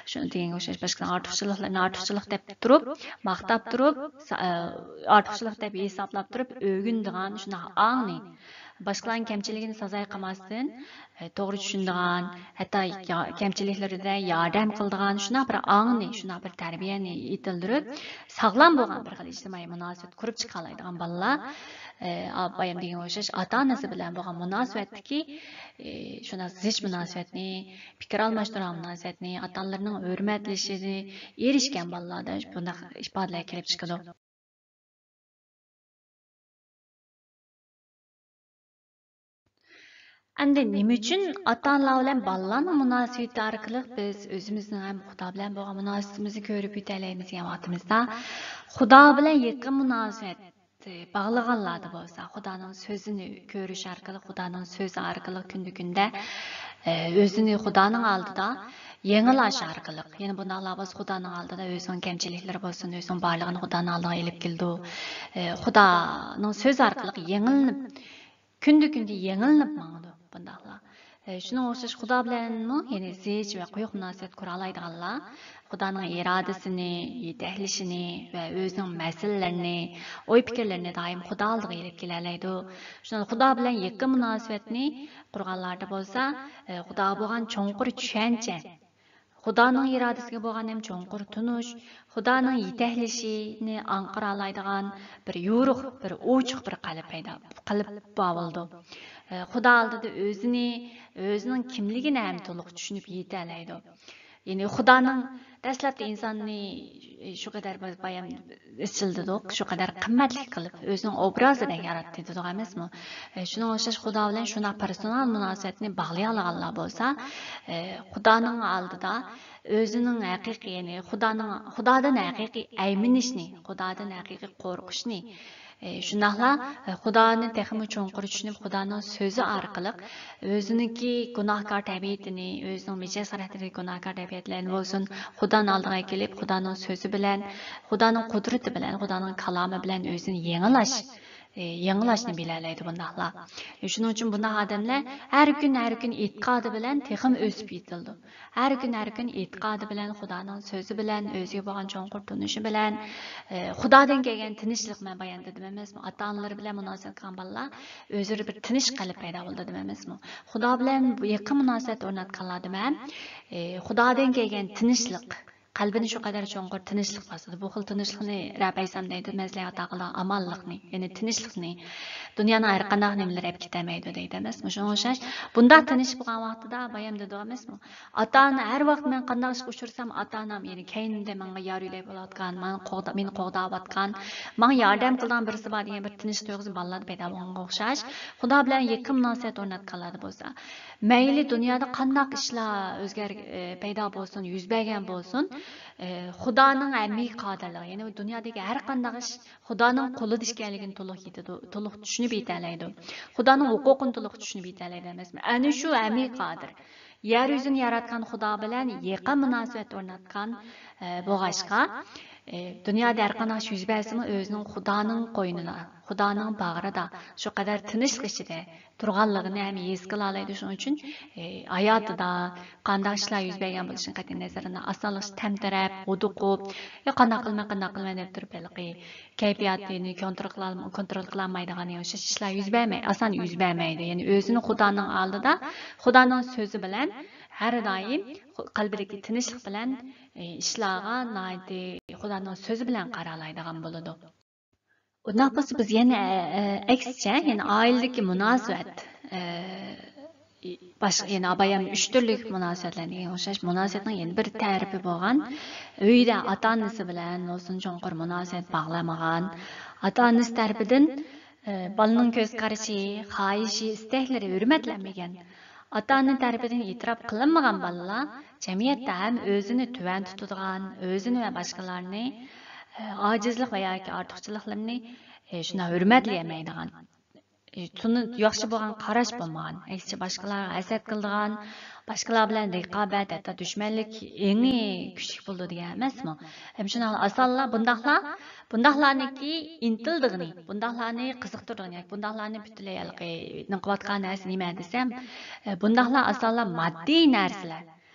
شۇ دېگەنگە ئوخشاش باشقىلارنىڭ ئارتۇقچىلىقلىرىنى ئارتۇقچىلىق دەپ تۇرۇپ، ماختاپ تۇرۇپ، سا-، ئە، ئارتۇقچىلىق دەپ ھېسابلاپ تۇرۇپ ئۆگىنىدىغان شۇنداق ئاڭنى، باشقىلارنىڭ كەمچىلىكىنى سازاي قىلماستىن، ئە، توغرا چۈشىنىدىغان، ھەتتا يا-، كەمچىلىكلىرىدە ياردەم قىلىدىغان شۇنداق بىر ئاڭنى، شۇنداق بىر تەربىيەنى يېتىلدۈرۈپ، ساغلام بولغان بىر خىل ئىجتىمائىي مۇناسىۋەت قۇرۇپ چىقالايدىغان بالىلار، ئە، بايام دېگەنگە ئوخشاش ئاتا-ئانىسى بىلەن بولغان مۇناسىۋەتتىكى، ئە، شۇنداق زىچ مۇناسىۋەتنى، پىكىر ئالماشتۇرغان مۇناسىۋەتنى، ئاتا-ئانىلىرىنىڭ ھۆرمەتلىشىنى ئېرىشكەن بالىلاردا بۇنداق ئىپادىلەر كېلىپ چىقىدۇ. ئەمدى نېمە ئۈچۈن ئاتا-ئانىلار بىلەن بالىلارنىڭ مۇناسىۋىتى ئارقىلىق بىز ئۆزىمىزنىڭ ھەم خۇدا بىلەن بولغان مۇناسىۋىتىمىزنى كۆرۈپ يېتەلەيمىز دېگەن ۋاقتىمىزدا، خۇدا بىلەن يېقىن مۇناسىۋەت باغلىغانلاردا بولسا، خۇدانىڭ سۆزىنى كۆرۈش ئارقىلىق، خۇدانىڭ سۆزى ئارقىلىق كۈندە-كۈندە، ئە، ئۆزىنى خۇدانىڭ ئالدىدا يېڭىلاش ئارقىلىق، يەنى بۇنداقلار بولسا خۇدانىڭ ئالدىدا ئۆزىنىڭ كەمچىلىكلىرى بولسۇن، ئۆزىنىڭ بارلىقىنى خۇدانىڭ ئالدىغا ئېلىپ كېلىدۇ. ئە، خۇدانىڭ سۆزى ئارقىلىق يېڭىلىنىپ، كۈندە-كۈندە يېڭىلىنىپ ماڭىدۇ بۇنداقلار. ئە، شۇنىڭغا ئوخشاش خۇدا بىلەنمۇ يەنە زىچ ۋە قويۇق مۇناسىۋەت قۇرالايدىغانلار خۇدانىڭ ئىرادىسىنى، يېتەكلىشىنى ۋە ئۆزىنىڭ مەسىلىلىرىنى، ئوي-پىكىرلىرىنى دائىم خۇدا ئالدىغا ئېلىپ كېلەلەيدۇ. شۇنداق خۇدا بىلەن يېقىن مۇناسىۋەتنى قۇرغانلاردا بولسا، ئە، خۇداغا بولغان چوڭقۇر چۈشەنچە، خۇدانىڭ ئىرادىسىگە بولغان ھەم چوڭقۇر تونۇش، خۇدانىڭ يېتەكلىشىنى ئاڭقىرالايدىغان بىر يورۇق، بىر ئوچۇق بىر قەلب پەيدا، قەلب بار بولىدۇ. ئە، خۇدا ئالدىدا ئۆزىنى، ئۆزىنىڭ كىملىكىنى ھەم تولۇق چۈشىنىپ يېتەلەيدۇ. يەنى خۇدانىڭ دەسلەپتە ئىنساننى شۇ قەدەر بايام ئىزچىل دېدۇق، شۇ قەدەر قىممەتلىك قىلىپ، ئۆزىنىڭ ئوبرازىدەك ياراتتى دېدۇق ئەمەسمۇ؟ ئە، شۇنىڭغا ئوخشاش خۇدا بىلەن شۇنداق پېرسونال مۇناسىۋەتنى باغلىيالىغانلار بولسا، ئە، خۇدانىڭ ئالدىدا ئۆزىنىڭ ھەقىقىي، يەنى خۇدانىڭ، خۇدادىن ھەقىقىي ئەيمىنىشنى، خۇدادىن ھەقىقىي قورقۇشنى، ئى، شۇنداقلا، ئى، خۇدانى تېخىمۇ چوڭقۇر چۈشىنىپ، خۇدانىڭ سۆزى ئارقىلىق ئۆزىنىڭكى گۇناھكار تەبىئىتىنى، ئۆزىنىڭ مىجەز خاراكتېرىدىكى گۇناھكار تەبىئەتلەرنى بولسۇن، خۇدانىڭ ئالدىغا كېلىپ، خۇدانىڭ سۆزى بىلەن، خۇدانىڭ قۇدرىتى بىلەن، خۇدانىڭ كالامى بىلەن ئۆزىنى يېڭىلاش، ئى، يېڭىلاشنى بىلەلەيدۇ بۇنداقلار. ئى، شۇنىڭ ئۈچۈن بۇنداق ئادەملەر ھەر كۈن، ھەر كۈن ئېتىقادى بىلەن تېخىمۇ ئۆسۈپ يېتىلىدۇ. ھەر كۈن، ھەر كۈن ئېتىقادى بىلەن، خۇدانىڭ سۆزى بىلەن، ئۆزىگە بولغان چوڭقۇر تونۇشى بىلەن، ئى، خۇدادىن كەلگەن تىنچلىق، مەن بايان دېدىم ئەمەسمۇ، ئاتا-ئانىلىرى بىلەن مۇناسىۋەت قىلغان بالىلار ئۆزلىرى بىر تىنچ قەلب پەيدا بولىدۇ دېدىم ئەمەسمۇ. خۇدا بىلەن يېقىن مۇناسىۋەت ئورناتقانلار دېمە، ئى، خۇدادىن كەلگەن تىنچلىق، قەلبىنى شۇ قەدەر چوڭقۇر تىنچلىق باسىدۇ. بۇ خىل تىنچلىقنى رەب ئەلەيھىسسالام دەيدۇ، مەن سىلەرگە ئاتا قىلىدىغان ئامانلىقنى، يەنى تىنچلىقنى، دۇنيانىڭ ھەر قانداق نېمىلىرى ئەپ كېتەلمەيدۇ دەيدۇ ئەمەسمۇ؟ شۇنىڭغا ئوخشاش بۇنداق تىنچ بولغان ۋاقتىدا بايام دېدۇق ئەمەسمۇ؟ ئاتا-ئانا ھەر ۋاقىت مەن قانداق ئىشقا ئۇچرىسام، ئاتا-ئانام يەنى كەينىمدە ماڭا يار يۆلەك بولۇۋاتقان، ماڭا قوغدا-، مېنى قوغداۋاتقان، ماڭا ياردەم قىلىدىغان بىرسى بار دېگەن بىر تىنچلىق تۇيغۇسى بالىلاردا پەيدا بولغانغا ئوخشاش، خۇدا بىلەن يېقىن مۇناسىۋەت ئورناتقانلاردا بولسا، مەيلى دۇنيادا قانداق ئىشلار ئۆزگەر-، ئە، پەيدا بولسۇن، يۈز بەرگەن بولسۇن، ئە، خۇدانىڭ ھەممىگە قادىرلىقى، يەنى دۇنيادىكى ھەر قانداق ئىش خۇدانىڭ قولىدا ئىكەنلىكىنى تولۇق يېتىدۇ، تولۇق چۈشىنىپ يېتەلەيدۇ. خۇدانىڭ ھوقۇقىنى تولۇق چۈشىنىپ يېتەلەيدۇ ئەمەسمۇ؟ ئەنە شۇ ھەممىگە قادىر. يەر يۈزىنى ياراتقان خۇدا بىلەن يېقىن مۇناسىۋەت ئورناتقان، ئە، بولغاچقا، ئە، دۇنيادا ھەر قانداق ئىش يۈز بەرسىمۇ، ئۆزىنىڭ خۇدانىڭ قوينىدا، خۇدانىڭ باغرىدا شۇ قەدەر تىنچلىق ئىچىدە تۇرغانلىقىنى ھەم ھېس قىلالايدۇ. شۇنىڭ ئۈچۈن، ئى، ھاياتىدا قانداق ئىشلار يۈز بەرگەن بولۇشىدىن قەتئىينەزەر، ئاسانلىق تەمتىرەپ، ھودۇقۇپ، يا قانداق قىلىمەن، قانداق قىلىمەن دەپ تۇرۇپ ھېلىقى كەيپىياتىنى كونترول قىلال-، كونترول قىلالمايدىغان ياشاش ئىشلار يۈز بەرمەي-، ئاسان يۈز بەرمەيدۇ. يەنى ئۆزىنى خۇدانىڭ ئالدىدا، خۇدانىڭ سۆزى بىلەن ھەر دائىم خۇ-، قەلبىدىكى تىنچلىق بىلەن، ئى، ئىشلارغا ناھايىتى خۇدانىڭ سۆزى بىلەن قارالايدىغان بولىدۇ. ئۇنداق بولسا بىز يەنە، ئە، ئەكسىچە، يەنە ئائىلىدىكى مۇناسىۋەت، ئە، باشقا، يەنە بايام ئۈچ تۈرلۈك مۇناسىۋەتلەر دېگەن ئوخشاش مۇناسىۋەتنىڭ يەنە بىر تەرىپى بولغان، ئۆيدە ئاتا-ئانىسى بىلەن بولسۇن چوڭقۇر مۇناسىۋەت باغلانمىغان، ئاتا-ئانىسى تەرىپىدىن، ئە، بالىنىڭ كۆز قارىشى، خاھىشى، ئىستەكلىرى ھۆرمەتلەنمىگەن، ئاتا-ئانا تەرىپىدىن ئېتىراپ قىلىنمىغان بالىلار جەمئىيەتتە ھەم ئۆزىنى تۆۋەن تۇتىدىغان، ئۆزىنى ۋە باشقىلارنى، ئە، ئاجىزلىق ۋە ياكى ئارتۇقچىلىقلىرىنى، ئە، شۇنداق ھۆرمەتلىيەلمەيدىغان، ئە، تونۇ-، ياخشى بولغان قاراش بولمىغان، ئەكسىچە باشقىلارغا ھەسەت قىلىدىغان، باشقىلار بىلەن رىقابەت، ھەتتا دۈشمەنلىك ئېڭى كۈچلۈك بولىدۇ دېگەن ئەمەسمۇ؟ ھەم شۇنداقلا ئاسانلا بۇنداقلار، بۇنداقلارنىڭكى ئىنتىلىدىغىنى، بۇنداقلارنى قىزىقتۇرىدىغىنى، ياكى بۇنداقلارنى پۈتۈنلەي ھېلىقى نىڭقىۋاتقان نەرسە نېمە دېسەم، ئە، بۇنداقلار ئاسانلا ماددىي نەرسىلەر،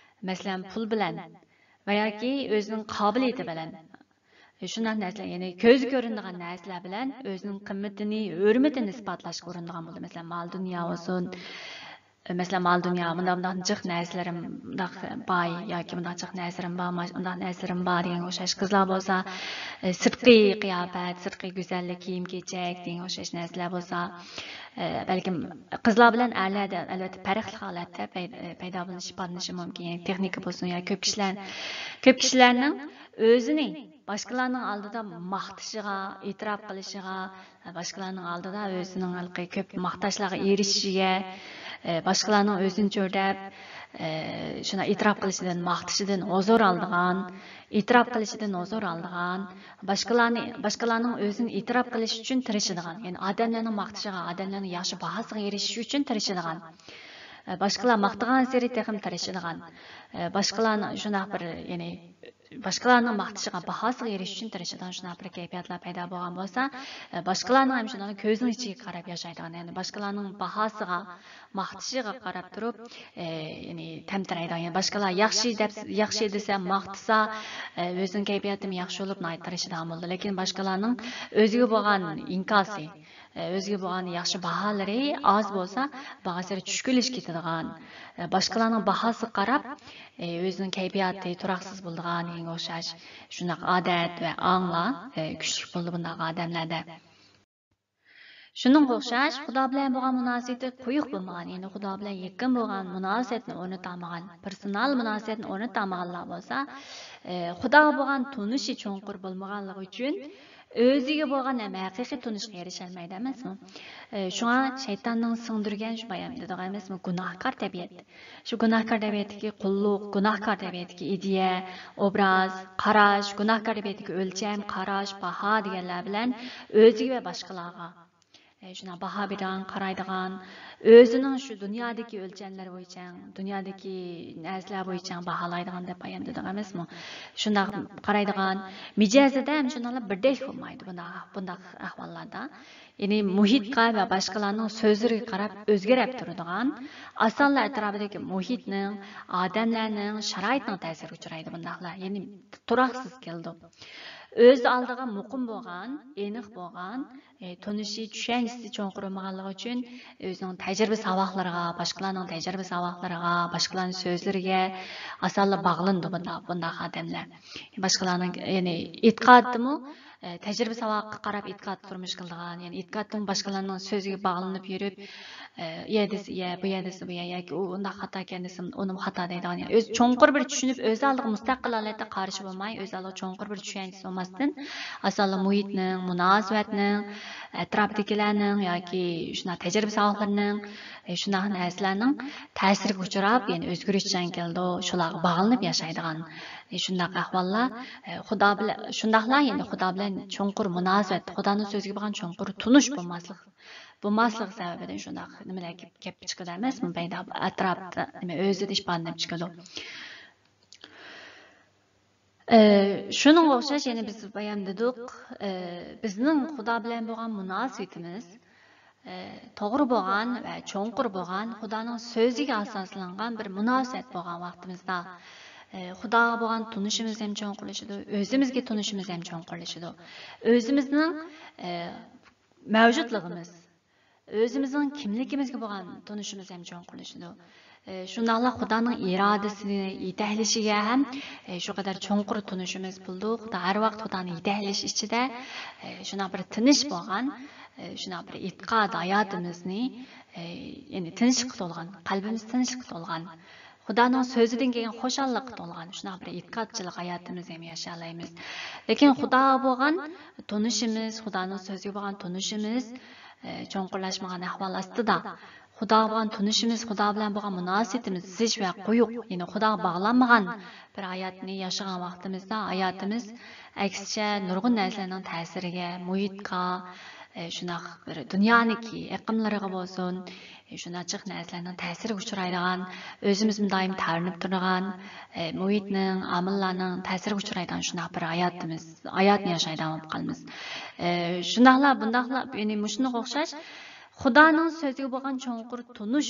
مەسىلەن، پۇل بىلەن ۋە ياكى ئۆزىنىڭ قابىلىيىتى بىلەن، ئە، شۇنداق نەرسىلەر، يەنى كۆزگە كۆرۈنىدىغان نەرسىلەر بىلەن ئۆزىنىڭ قىممىتىنى، ھۆرمىتىنى ئىسپاتلاشقا ئۇرۇنىدىغان بولىدۇ. مەسىلەن، مال-دۇنيا بولسۇن، مەسىلەن، مال-دۇنيا، مۇنداق، مۇنداق جىق نەرسىلىرىم مۇنداق باي ياكى مۇنداق جىق نەرسىلىرىم بار، ماش-، مۇنداق نەرسىلىرىم بار دېگەنگە ئوخشاش. قىزلار بولسا، ئە، سىرتقى قىياپەت، سىرتقى گۈزەللىك، كىيىم-كېچەك دېگەنگە ئوخشاش نەرسىلەر بولسا، ئە، بەلكىم قىزلار بىلەن ئەرلەردە ئەلۋەتتە پەرقلىق ھالەتتە پەي-، پەيدا بولۇشى، پارتلىشى مۇمكىن. يەنى تېخنىكا بولسۇن يا كۆپ كىشىلەر، كۆپ كىشىلەرنىڭ ئۆزىنى باشقىلارنىڭ ئالدىدا ماختىشىغا، ئېتىراپ قىلىشىغا، باشقىلارنىڭ ئالدىدا ئۆزىنىڭ ھېلىقى كۆپ ماختاشلارغا ئېرىشىشىگە، ئە، باشقىلارنىڭ ئۆزىنى چۆرىدەپ، ئە، شۇنداق ئېتىراپ قىلىشىدىن، ماختىشىدىن ھۇزۇر ئالىدىغان، ئېتىراپ قىلىشىدىن ھۇزۇر ئالىدىغان، باشقىلارنى، باشقىلارنىڭ ئۆزىنى ئېتىراپ قىلىشى ئۈچۈن تىرىشىدىغان، يەنى ئادەملەرنىڭ ماختىشىغا، ئادەملەرنىڭ ياخشى باھاسىغا ئېرىشىش ئۈچۈن تىرىشىدىغان، ئە، باشقىلار ماختىغانسېرى تېخىمۇ تىرىشىدىغان، ئە، باشقىلارنىڭ شۇنداق بىر، يەنى باشقىلارنىڭ ماختىشىغا، باھاسىغا ئېرىشىش ئۈچۈن تىرىشىدىغان شۇنداق بىر كەيپىياتلار پەيدا بولغان بولسا، ئە، باشقىلارنىڭ ھەم شۇنداق كۆزىنىڭ ئىچىگە قاراپ ياشايدىغان، يەنى باشقىلارنىڭ باھاسىغا، ماختىشىغا قاراپ تۇرۇپ، ئە، يەنى تەمتىرەيدىغان، يەنى باشقىلار ياخشى دەپ، ياخشى دېسە، ماختىسا، ئە، ئۆزىنىڭ كەيپىياتىمۇ ياخشى بولۇپ، ناھايىتى تىرىشىدىغان بولىدۇ. لېكىن باشقىلارنىڭ ئۆزىگە بولغان ئىنكاسى، ئە، ئۆزىگە بولغان ياخشى باھالىرى ئاز بولسا، بارغانسېرى چۈشكۈنلىشىپ كېتىدىغان، ئە، باشقىلارنىڭ باھاسىغا قاراپ، ئە، ئۆزىنىڭ كەيپىياتى تۇراقسىز بولىدىغان دېگەنگە ئوخشاش شۇنداق ئادەت ۋە ئاڭلار، ئە، كۈچلۈك بولىدۇ بۇنداق ئادەملەردە. شۇنىڭغا ئوخشاش، خۇدا بىلەن بولغان مۇناسىۋىتى قويۇق بولمىغان، يەنى خۇدا بىلەن يېقىن بولغان مۇناسىۋەتنى ئورنىتالمىغان، پېرسونال مۇناسىۋەتنى ئورنىتالمىغانلار بولسا، ئە، خۇداغا بولغان تونۇشى چوڭقۇر بولمىغانلىقى ئۈچۈن، ئۆزىگە بولغان ھەم ھەقىقىي تونۇشقا ئېرىشەلمەيدۇ ئەمەسمۇ؟ ئە، شۇڭا شەيتاننىڭ سىڭدۈرگەن شۇ بايام دېدۇق ئەمەسمۇ؟ گۇناھكار تەبىئەت. شۇ گۇناھكار تەبىئەتتىكى قۇللۇق، گۇناھكار تەبىئەتتىكى ئىدىيە، ئوبراز، قاراش، گۇناھكار تەبىئەتتىكى ئۆلچەم، قاراش، باھا دېگەنلەر بىلەن ئۆزىگە ۋە باشقىلارغا، ئە، شۇنداق باھا بېرىدىغان، قارايدىغان، ئۆزىنىڭ شۇ دۇنيادىكى ئۆلچەملەر بويىچە، دۇنيادىكى نەرسىلەر بويىچە باھالايدىغان دەپ بايان دېدۇق ئەمەسمۇ؟ شۇنداق قارايدىغان، مىجەزىدە ھەم شۇنداقلا بىردەك بولمايدۇ بۇنداق، بۇنداق ئەھۋاللاردا. يەنى مۇھىتقا ۋە باشقىلارنىڭ سۆزلىرىگە قاراپ ئۆزگىرەپ تۇرىدىغان، ئاسانلا ئەتراپىدىكى مۇھىتنىڭ، ئادەملەرنىڭ، شارائىتنىڭ تەسىرىگە ئۇچرايدۇ بۇنداقلار. يەنى تۇراقسىز كېلىدۇ. ئۆز ئالدىغا مۇقىم بولغان، ئېنىق بولغان، ئى، تونۇشى، چۈشەنچىسى چوڭقۇر بولمىغانلىقى ئۈچۈن ئۆزىنىڭ تەجرىبە ساۋاقلىرىغا، باشقىلارنىڭ تەجرىبە ساۋاقلىرىغا، باشقىلارنىڭ سۆزلىرىگە ئاسانلا باغلىنىدۇ بۇنداق، بۇنداق ئادەملەر. باشقىلارنىڭ، يەنى ئېتىقادىمۇ، ئى، تەجرىبە ساۋاققا قاراپ ئېتىقاد تۇرمۇش قىلىدىغان، يەنى ئېتىقادىمۇ باشقىلارنىڭ سۆزىگە باغلىنىپ يۈرۈپ، ئى، يە دېسە يە، بۇ يە دېسە بۇ يە، ياكى ئۇ ئۇنداق خاتا ئىكەن دېسە ئۇنىمۇ خاتا دەيدىغان، يەنى ئۆزى چوڭقۇر بىر چۈشىنىپ، ئۆز ئالدىغا مۇستەقىل ھالەتتە قارىشى بولماي، ئۆز ئالدىغا چوڭقۇر بىر چۈشەنچىسى بولماستىن، ئاسانلا مۇھىتنىڭ، مۇناسىۋەتنىڭ، ئەتراپىدىكىلەرنىڭ ياكى شۇنداق تەجرىبە ساۋاقلىرىنىڭ، ئى، شۇنداق نەرسىلەرنىڭ تەسىرىگە ئۇچراپ، يەنى ئۆزگىرىشچان كېلىدۇ، شۇلارغا باغلىنىپ ياشايدىغان، ئى، شۇنداق ئەھۋاللار، ئى، خۇدا بىلەن، شۇنداقلا يەنى خۇدا بىلەن چوڭقۇر مۇناسىۋەت، خۇدانىڭ سۆزىگە بولغان چوڭقۇر تونۇش بولماسلىق، بولماسلىقى سەۋەبىدىن شۇنداق نېمىلەر كېلىپ، كېلىپ چىقىدۇ ئەمەسمۇ؟ پەيدا ئەتراپتا نېمە ئۆزىدە ئىپادىلىنىپ چىقىدۇ. ئى، شۇنىڭغا ئوخشاش يەنە بىز بايام دېدۇق، ئى، بىزنىڭ خۇدا بىلەن بولغان مۇناسىۋىتىمىز، ئى، توغرا بولغان ۋە چوڭقۇر بولغان خۇدانىڭ سۆزىگە ئاساسلانغان بىر مۇناسىۋەت بولغان ۋاقتىمىزدا، ئى، خۇداغا بولغان تونۇشىمىز ھەم چوڭقۇرلىشىدۇ، ئۆزىمىزگە تونۇشىمىز ھەم چوڭقۇرلىشىدۇ. ئۆزىمىزنىڭ، ئى، مەۋجۇتلۇقىمىز، ئۆزىمىزنىڭ كىملىكىمىزگە بولغان تونۇشىمىز ھەم چوڭقۇرلىشىدۇ. ئى، شۇنداقلا خۇدانىڭ ئىرادىسىنى يېتەكلىشىگە ھەم، ئى، شۇ قەدەر چوڭقۇر تونۇشىمىز بولىدۇ. خۇدا ھەر ۋاقىت خۇدانى يېتەكلەش ئىچىدە، ئى، شۇنداق بىر تىنچ بولغان، ئى، شۇنداق بىر ئېتىقاد ھاياتىمىزنى، ئى، يەنى تىنچلىققا تولغان، قەلبىمىز تىنچلىققا تولغان، خۇدانىڭ سۆزىدىن كەلگەن خۇشاللىققا تولغان شۇنداق بىر ئېتىقادچىلىق ھاياتىمىز ھەم ياشايالايمىز. لېكىن خۇداغا بولغان تونۇشىمىز، خۇدانىڭ سۆزىگە بولغان تونۇشىمىز، ئى، چوڭقۇرلاشمىغان ئەھۋال ئاستىدا، خۇداغا بولغان تونۇشىمىز، خۇدا بىلەن بولغان مۇناسىۋىتىمىز زىچ ۋە قويۇق، يەنى خۇداغا باغلانمىغان بىر ھاياتنى ياشىغان ۋاقتىمىزدا، ھاياتىمىز ئەكسىچە نۇرغۇن نەرسىلەرنىڭ تەسىرىگە، مۇھىتقا، ئى، شۇنداق بىر دۇنيانىڭكى ئېقىملىرىغا بولسۇن، ئى، شۇنداق جىق نەرسىلەرنىڭ تەسىرىگە ئۇچرايدىغان، ئۆزىمىزمۇ دائىم تەۋرىنىپ تۇرىدىغان، ئى، مۇھىتنىڭ، ئامىللارنىڭ تەسىرىگە ئۇچرايدىغان شۇنداق بىر ھاياتىمىز، ھاياتنى ياشايدىغان بولۇپ قالىمىز. ئى، شۇنداقلا، بۇنداقلا، يەنى مۇشۇنىڭغا ئوخشاش خۇدانىڭ سۆزىگە بولغان چوڭقۇر تونۇش،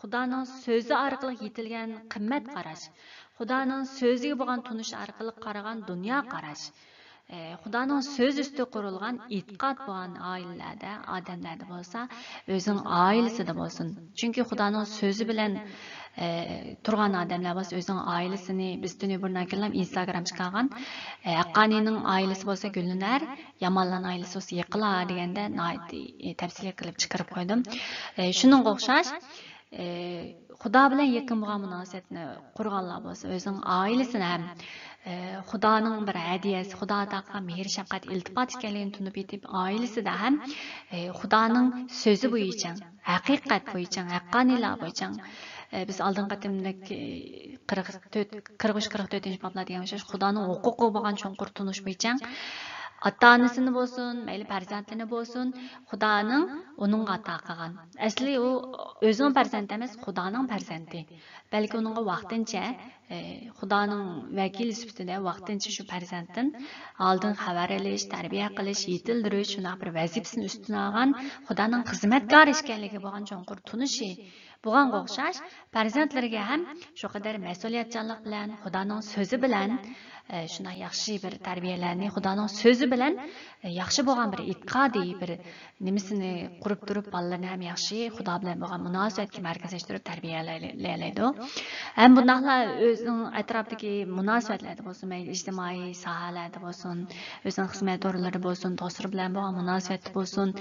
خۇدانىڭ سۆزى ئارقىلىق يېتىلگەن قىممەت قاراش، خۇدانىڭ سۆزىگە بولغان تونۇش ئارقىلىق قارىغان دۇنيا قاراش، ئى، خۇدانىڭ سۆزى ئۈستىگە قۇرۇلغان ئېتىقاد بولغان ئائىلىلەردە، ئادەملەردە بولسا، ئۆزىنىڭ ئائىلىسىدە بولسۇن. چۈنكى خۇدانىڭ سۆزى بىلەن، ئى، تۇرغان ئادەملەر بولسا، ئۆزىنىڭ ئائىلىسىنى، بىز تۈنى بۇرۇن ئەكىللەم ئىنستاگرام چىقارغان، ئى، ھەققانىينىڭ ئائىلىسى بولسا گۈللىنەر، يامانلارنىڭ ئائىلىسى بولسا يىقىلار دېگەندە ناھايىتى، ئى، تەپسىلىي قىلىپ چىقىرىپ قويدۇم. ئى، شۇنىڭغا ئوخشاش، ئى، خۇدا بىلەن يېقىن بولغان مۇناسىۋەتنى قۇرغانلار بولسا، ئۆزىنىڭ ئائىلىسىنى ھەم، ئى، خۇدانىڭ بىر ھەدىيەسى، خۇدا ئاتا قىلغان مېھىر-شەپقەت، ئىلتىپات ئىكەنلىكىنى تونۇپ يېتىپ، ئائىلىسىدە ھەم، ئى، خۇدانىڭ سۆزى بويىچە، ھەقىقەت بويىچە، ھەققانىيلار بويىچە، ئى، بىز ئالدىنقى قېتىملىك، ئى، قىرىق تۆت، قىرىق ئۈچ، قىرىق تۆتىنچى بابلار دېگەن ئوخشاش خۇدانىڭ ھوقۇقىغا بولغان چوڭقۇر تونۇش بويىچە ئاتا-ئانىسىنى بولسۇن، مەيلى پەرزەنتلىرىنى بولسۇن، خۇدانىڭ ئۇنىڭغا ئاتا قىلغان. ئەسلى ئۇ ئۆزىنىڭ پەرزەنتى ئەمەس، خۇدانىڭ پەرزەنتى. بەلكى ئۇنىڭغا ۋاقتىنچە، ئى، خۇدانىڭ ۋەكىلى سۈپىتىدە ۋاقتىنچە شۇ پەرزەنتتىن ئالدىن خەۋەر ئېلىش، تەربىيە قىلىش، يېتىلدۈرۈش، شۇنداق بىر ۋەزىپىسىنى ئۈستىگە ئالغان، خۇدانىڭ خىزمەتكارى ئىكەنلىكىگە بولغان چوڭقۇر تونۇشى بولغانغا ئوخشاش، پەرزەنتلىرىگە ھەم شۇ قەدەر مەسئۇلىيەتچانلىق بىلەن، خۇدانىڭ سۆزى بىلەن، ئە، شۇنداق ياخشى بىر تەربىيەلەرنى، خۇدانىڭ سۆزى بىلەن، ئە، ياخشى بولغان بىر ئېتىقادىي بىر نېمىسىنى قۇرۇپ تۇرۇپ، بالىلىرىنى ھەم ياخشى خۇدا بىلەن بولغان مۇناسىۋەتكە مەركەزلەشتۈرۈپ تەربىيەلەيلەيدۇ. ھەم بۇنداقلا ئۆزىنىڭ ئەتراپىدىكى مۇناسىۋەتلەردە بولسۇن، مەيلى ئىجتىمائىي ساھەلەردە بولسۇن، ئۆزىنىڭ خىزمەت ئورۇنلىرىدا بولسۇن، دوستلىرى بىلەن بولغان مۇناسىۋەتتە بولسۇن،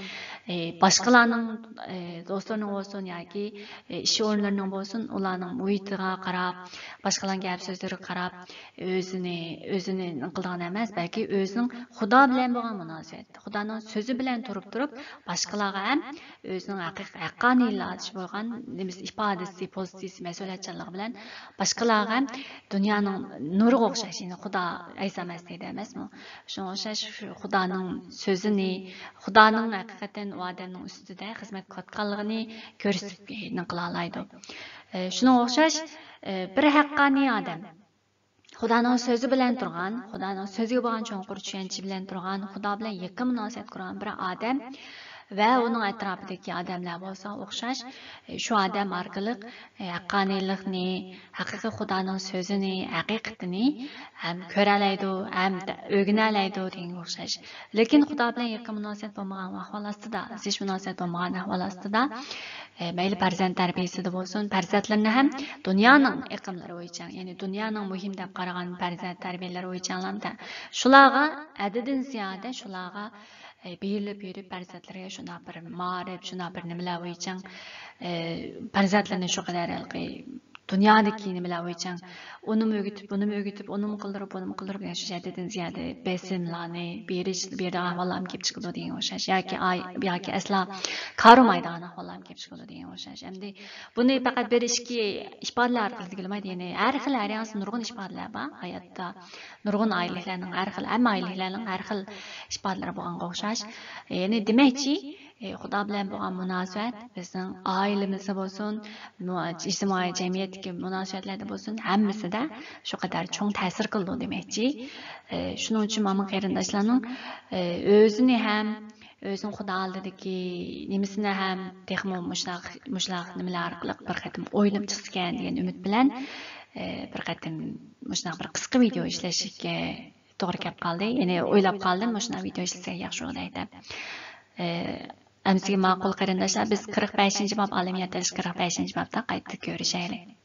ئى، باشقىلارنىڭ، ئى، دوستلىرىنىڭ بولسۇن ياكى، ئى، ئىش ئورۇنلىرىنىڭ بولسۇن، ئۇلارنىڭ مۇھىتىغا قاراپ، باشقىلارنىڭ گەپ سۆزلىرىگە قاراپ، ئۆزىنى، ئۆزىنى نېمە قىلىدىغان ئەمەس، بەلكى ئۆزىنىڭ خۇدا بىلەن بولغان مۇناسىۋەت، خۇدانىڭ سۆزى بىلەن تۇرۇپ تۇرۇپ، باشقىلارغا ھەم ئۆزىنىڭ ھەقىق-، ھەققانىيلاشى بولغان نېمىسى، ئىپادىسى، پوزىتسىيىسى، مەسئۇلىيەتچانلىقى بىلەن باشقىلارغا ھەم دۇنيانىڭ نۇرىغا ئوخشاش، يەنى خۇدا ئەيسا مەسىھىدە ئەمەسمۇ؟ شۇنىڭغا ئوخشاش شۇ خۇدانىڭ سۆزىنى، خۇدانىڭ ھەقىقەتەن ئۇ ئادەمنىڭ ئۈستىدە خىزمەت قىلىۋاتقانلىقىنى كۆرسىتىپ نېمە قىلالايدۇ. ئى، شۇنىڭغا ئوخشاش، ئى، بىر ھەققانىي ئادەم، خۇدانىڭ سۆزى بىلەن تۇرغان، خۇدانىڭ سۆزىگە بولغان چوڭقۇر چۈشەنچە بىلەن تۇرغان، خۇدا بىلەن يېقىن مۇناسىۋەت قۇرغان بىر ئادەم، ۋە ئۇنىڭ ئەتراپىدىكى ئادەملەر بولسا ئوخشاش، شۇ ئادەم ئارقىلىق ھەققانىيلىقنى، ھەقىقىي خۇدانىڭ سۆزىنى، ھەقىقىتىنى ھەم كۆرەلەيدۇ، ھەم ئۆگىنەلەيدۇ دېگەنگە ئوخشاش. لېكىن خۇدا بىلەن يېقىن مۇناسىۋەت بولمىغان ئەھۋال ئاستىدا، زىچ مۇناسىۋەت بولمىغان ئەھۋال ئاستىدا، ئە، مەيلى پەرزەنت تەربىيەسىدە بولسۇن، پەرزەنتلىرىنى ھەم دۇنيانىڭ ئېقىملىرى بويىچە، يەنى دۇنيانىڭ مۇھىم دەپ قارىغان پەرزەنت تەربىيەلىرى بويىچە ئاڭلامدا، شۇلارغا ھەددىدىن زىيادە شۇلارغا، ئە، بېرىلىپ يۈرۈپ پەرزەنتلىرىگە شۇنداق بىر مائارىپ، شۇنداق بىر نېمىلەر بويىچە، ئە، پەرزەنتلىرىنى شۇ قەدەر ھېلىقى دۇنيادىكى نېمىلەر بويىچە ئۇنىمۇ ئۆگىتىپ، بۇنىمۇ ئۆگىتىپ، ئۇنىمۇ قىلدۇرۇپ، بۇنىمۇ قىلدۇرۇپ، يەنى شۇ ھەددىدىن زىيادە بېسىملارنى بېرىش، بېرىدىغان ئەھۋاللارمۇ كېلىپ چىقىدۇ دېگەن ئوخشاش. ياكى ئاي، ياكى ئەسلا كارىمايدىغان ئەھۋاللارمۇ كېلىپ چىقىدۇ دېگەن ئوخشاش. ئەمدى بۇنى پەقەت بىر ئىككى ئىپادىلەر ئارقىلىق دېگىلى بولمايدۇ. يەنى ھەر خىل، ھەر يانسى نۇرغۇن ئىپادىلەر بار ھاياتتا. نۇرغۇن ئائىلىلەرنىڭ ھەر خىل، ھەممە ئائىلىلەرنىڭ ھەر خىل ئىپادىلىرى بولغانغا ئوخشاش. يەنى دېمەكچى، ئى، خۇدا بىلەن بولغان مۇناسىۋەت بىزنىڭ ئائىلىمىزدە بولسۇن، مۇ-، ئىجتىمائىي جەمئىيەتتىكى مۇناسىۋەتلەردە بولسۇن، ھەممىسىدە شۇ قەدەر چوڭ تەسىر قىلىدۇ دېمەكچى. ئى، شۇنىڭ ئۈچۈن مانا قېرىنداشلارنىڭ، ئى، ئۆزىنى ھەم ئۆزىنىڭ خۇدا ئالدىدىكى نېمىسىنى ھەم تېخىمۇ مۇشۇنداق، مۇشۇنداق نېمىلەر ئارقىلىق بىر قېتىم ئويلىنىپ چىقسىكەن دېگەن ئۈمىد بىلەن، ئى، بىر قېتىم مۇشۇنداق بىر قىسقا ۋىدېئو ئىشلەشكە توغرا كەپ قالدى. يەنى ئويلاپ قالدىم، مۇشۇنداق ۋىدېئو ئىشلىسەك ياخشى بولىدۇ دەپ. ئى، ئەمسىگە ماقۇل قېرىنداشلار، بىز قىرىق بەشىنچى باب، ئالەم يارىتىلىش قىرىق بەشىنچى بابتا قايتا كۆرۈشەيلى.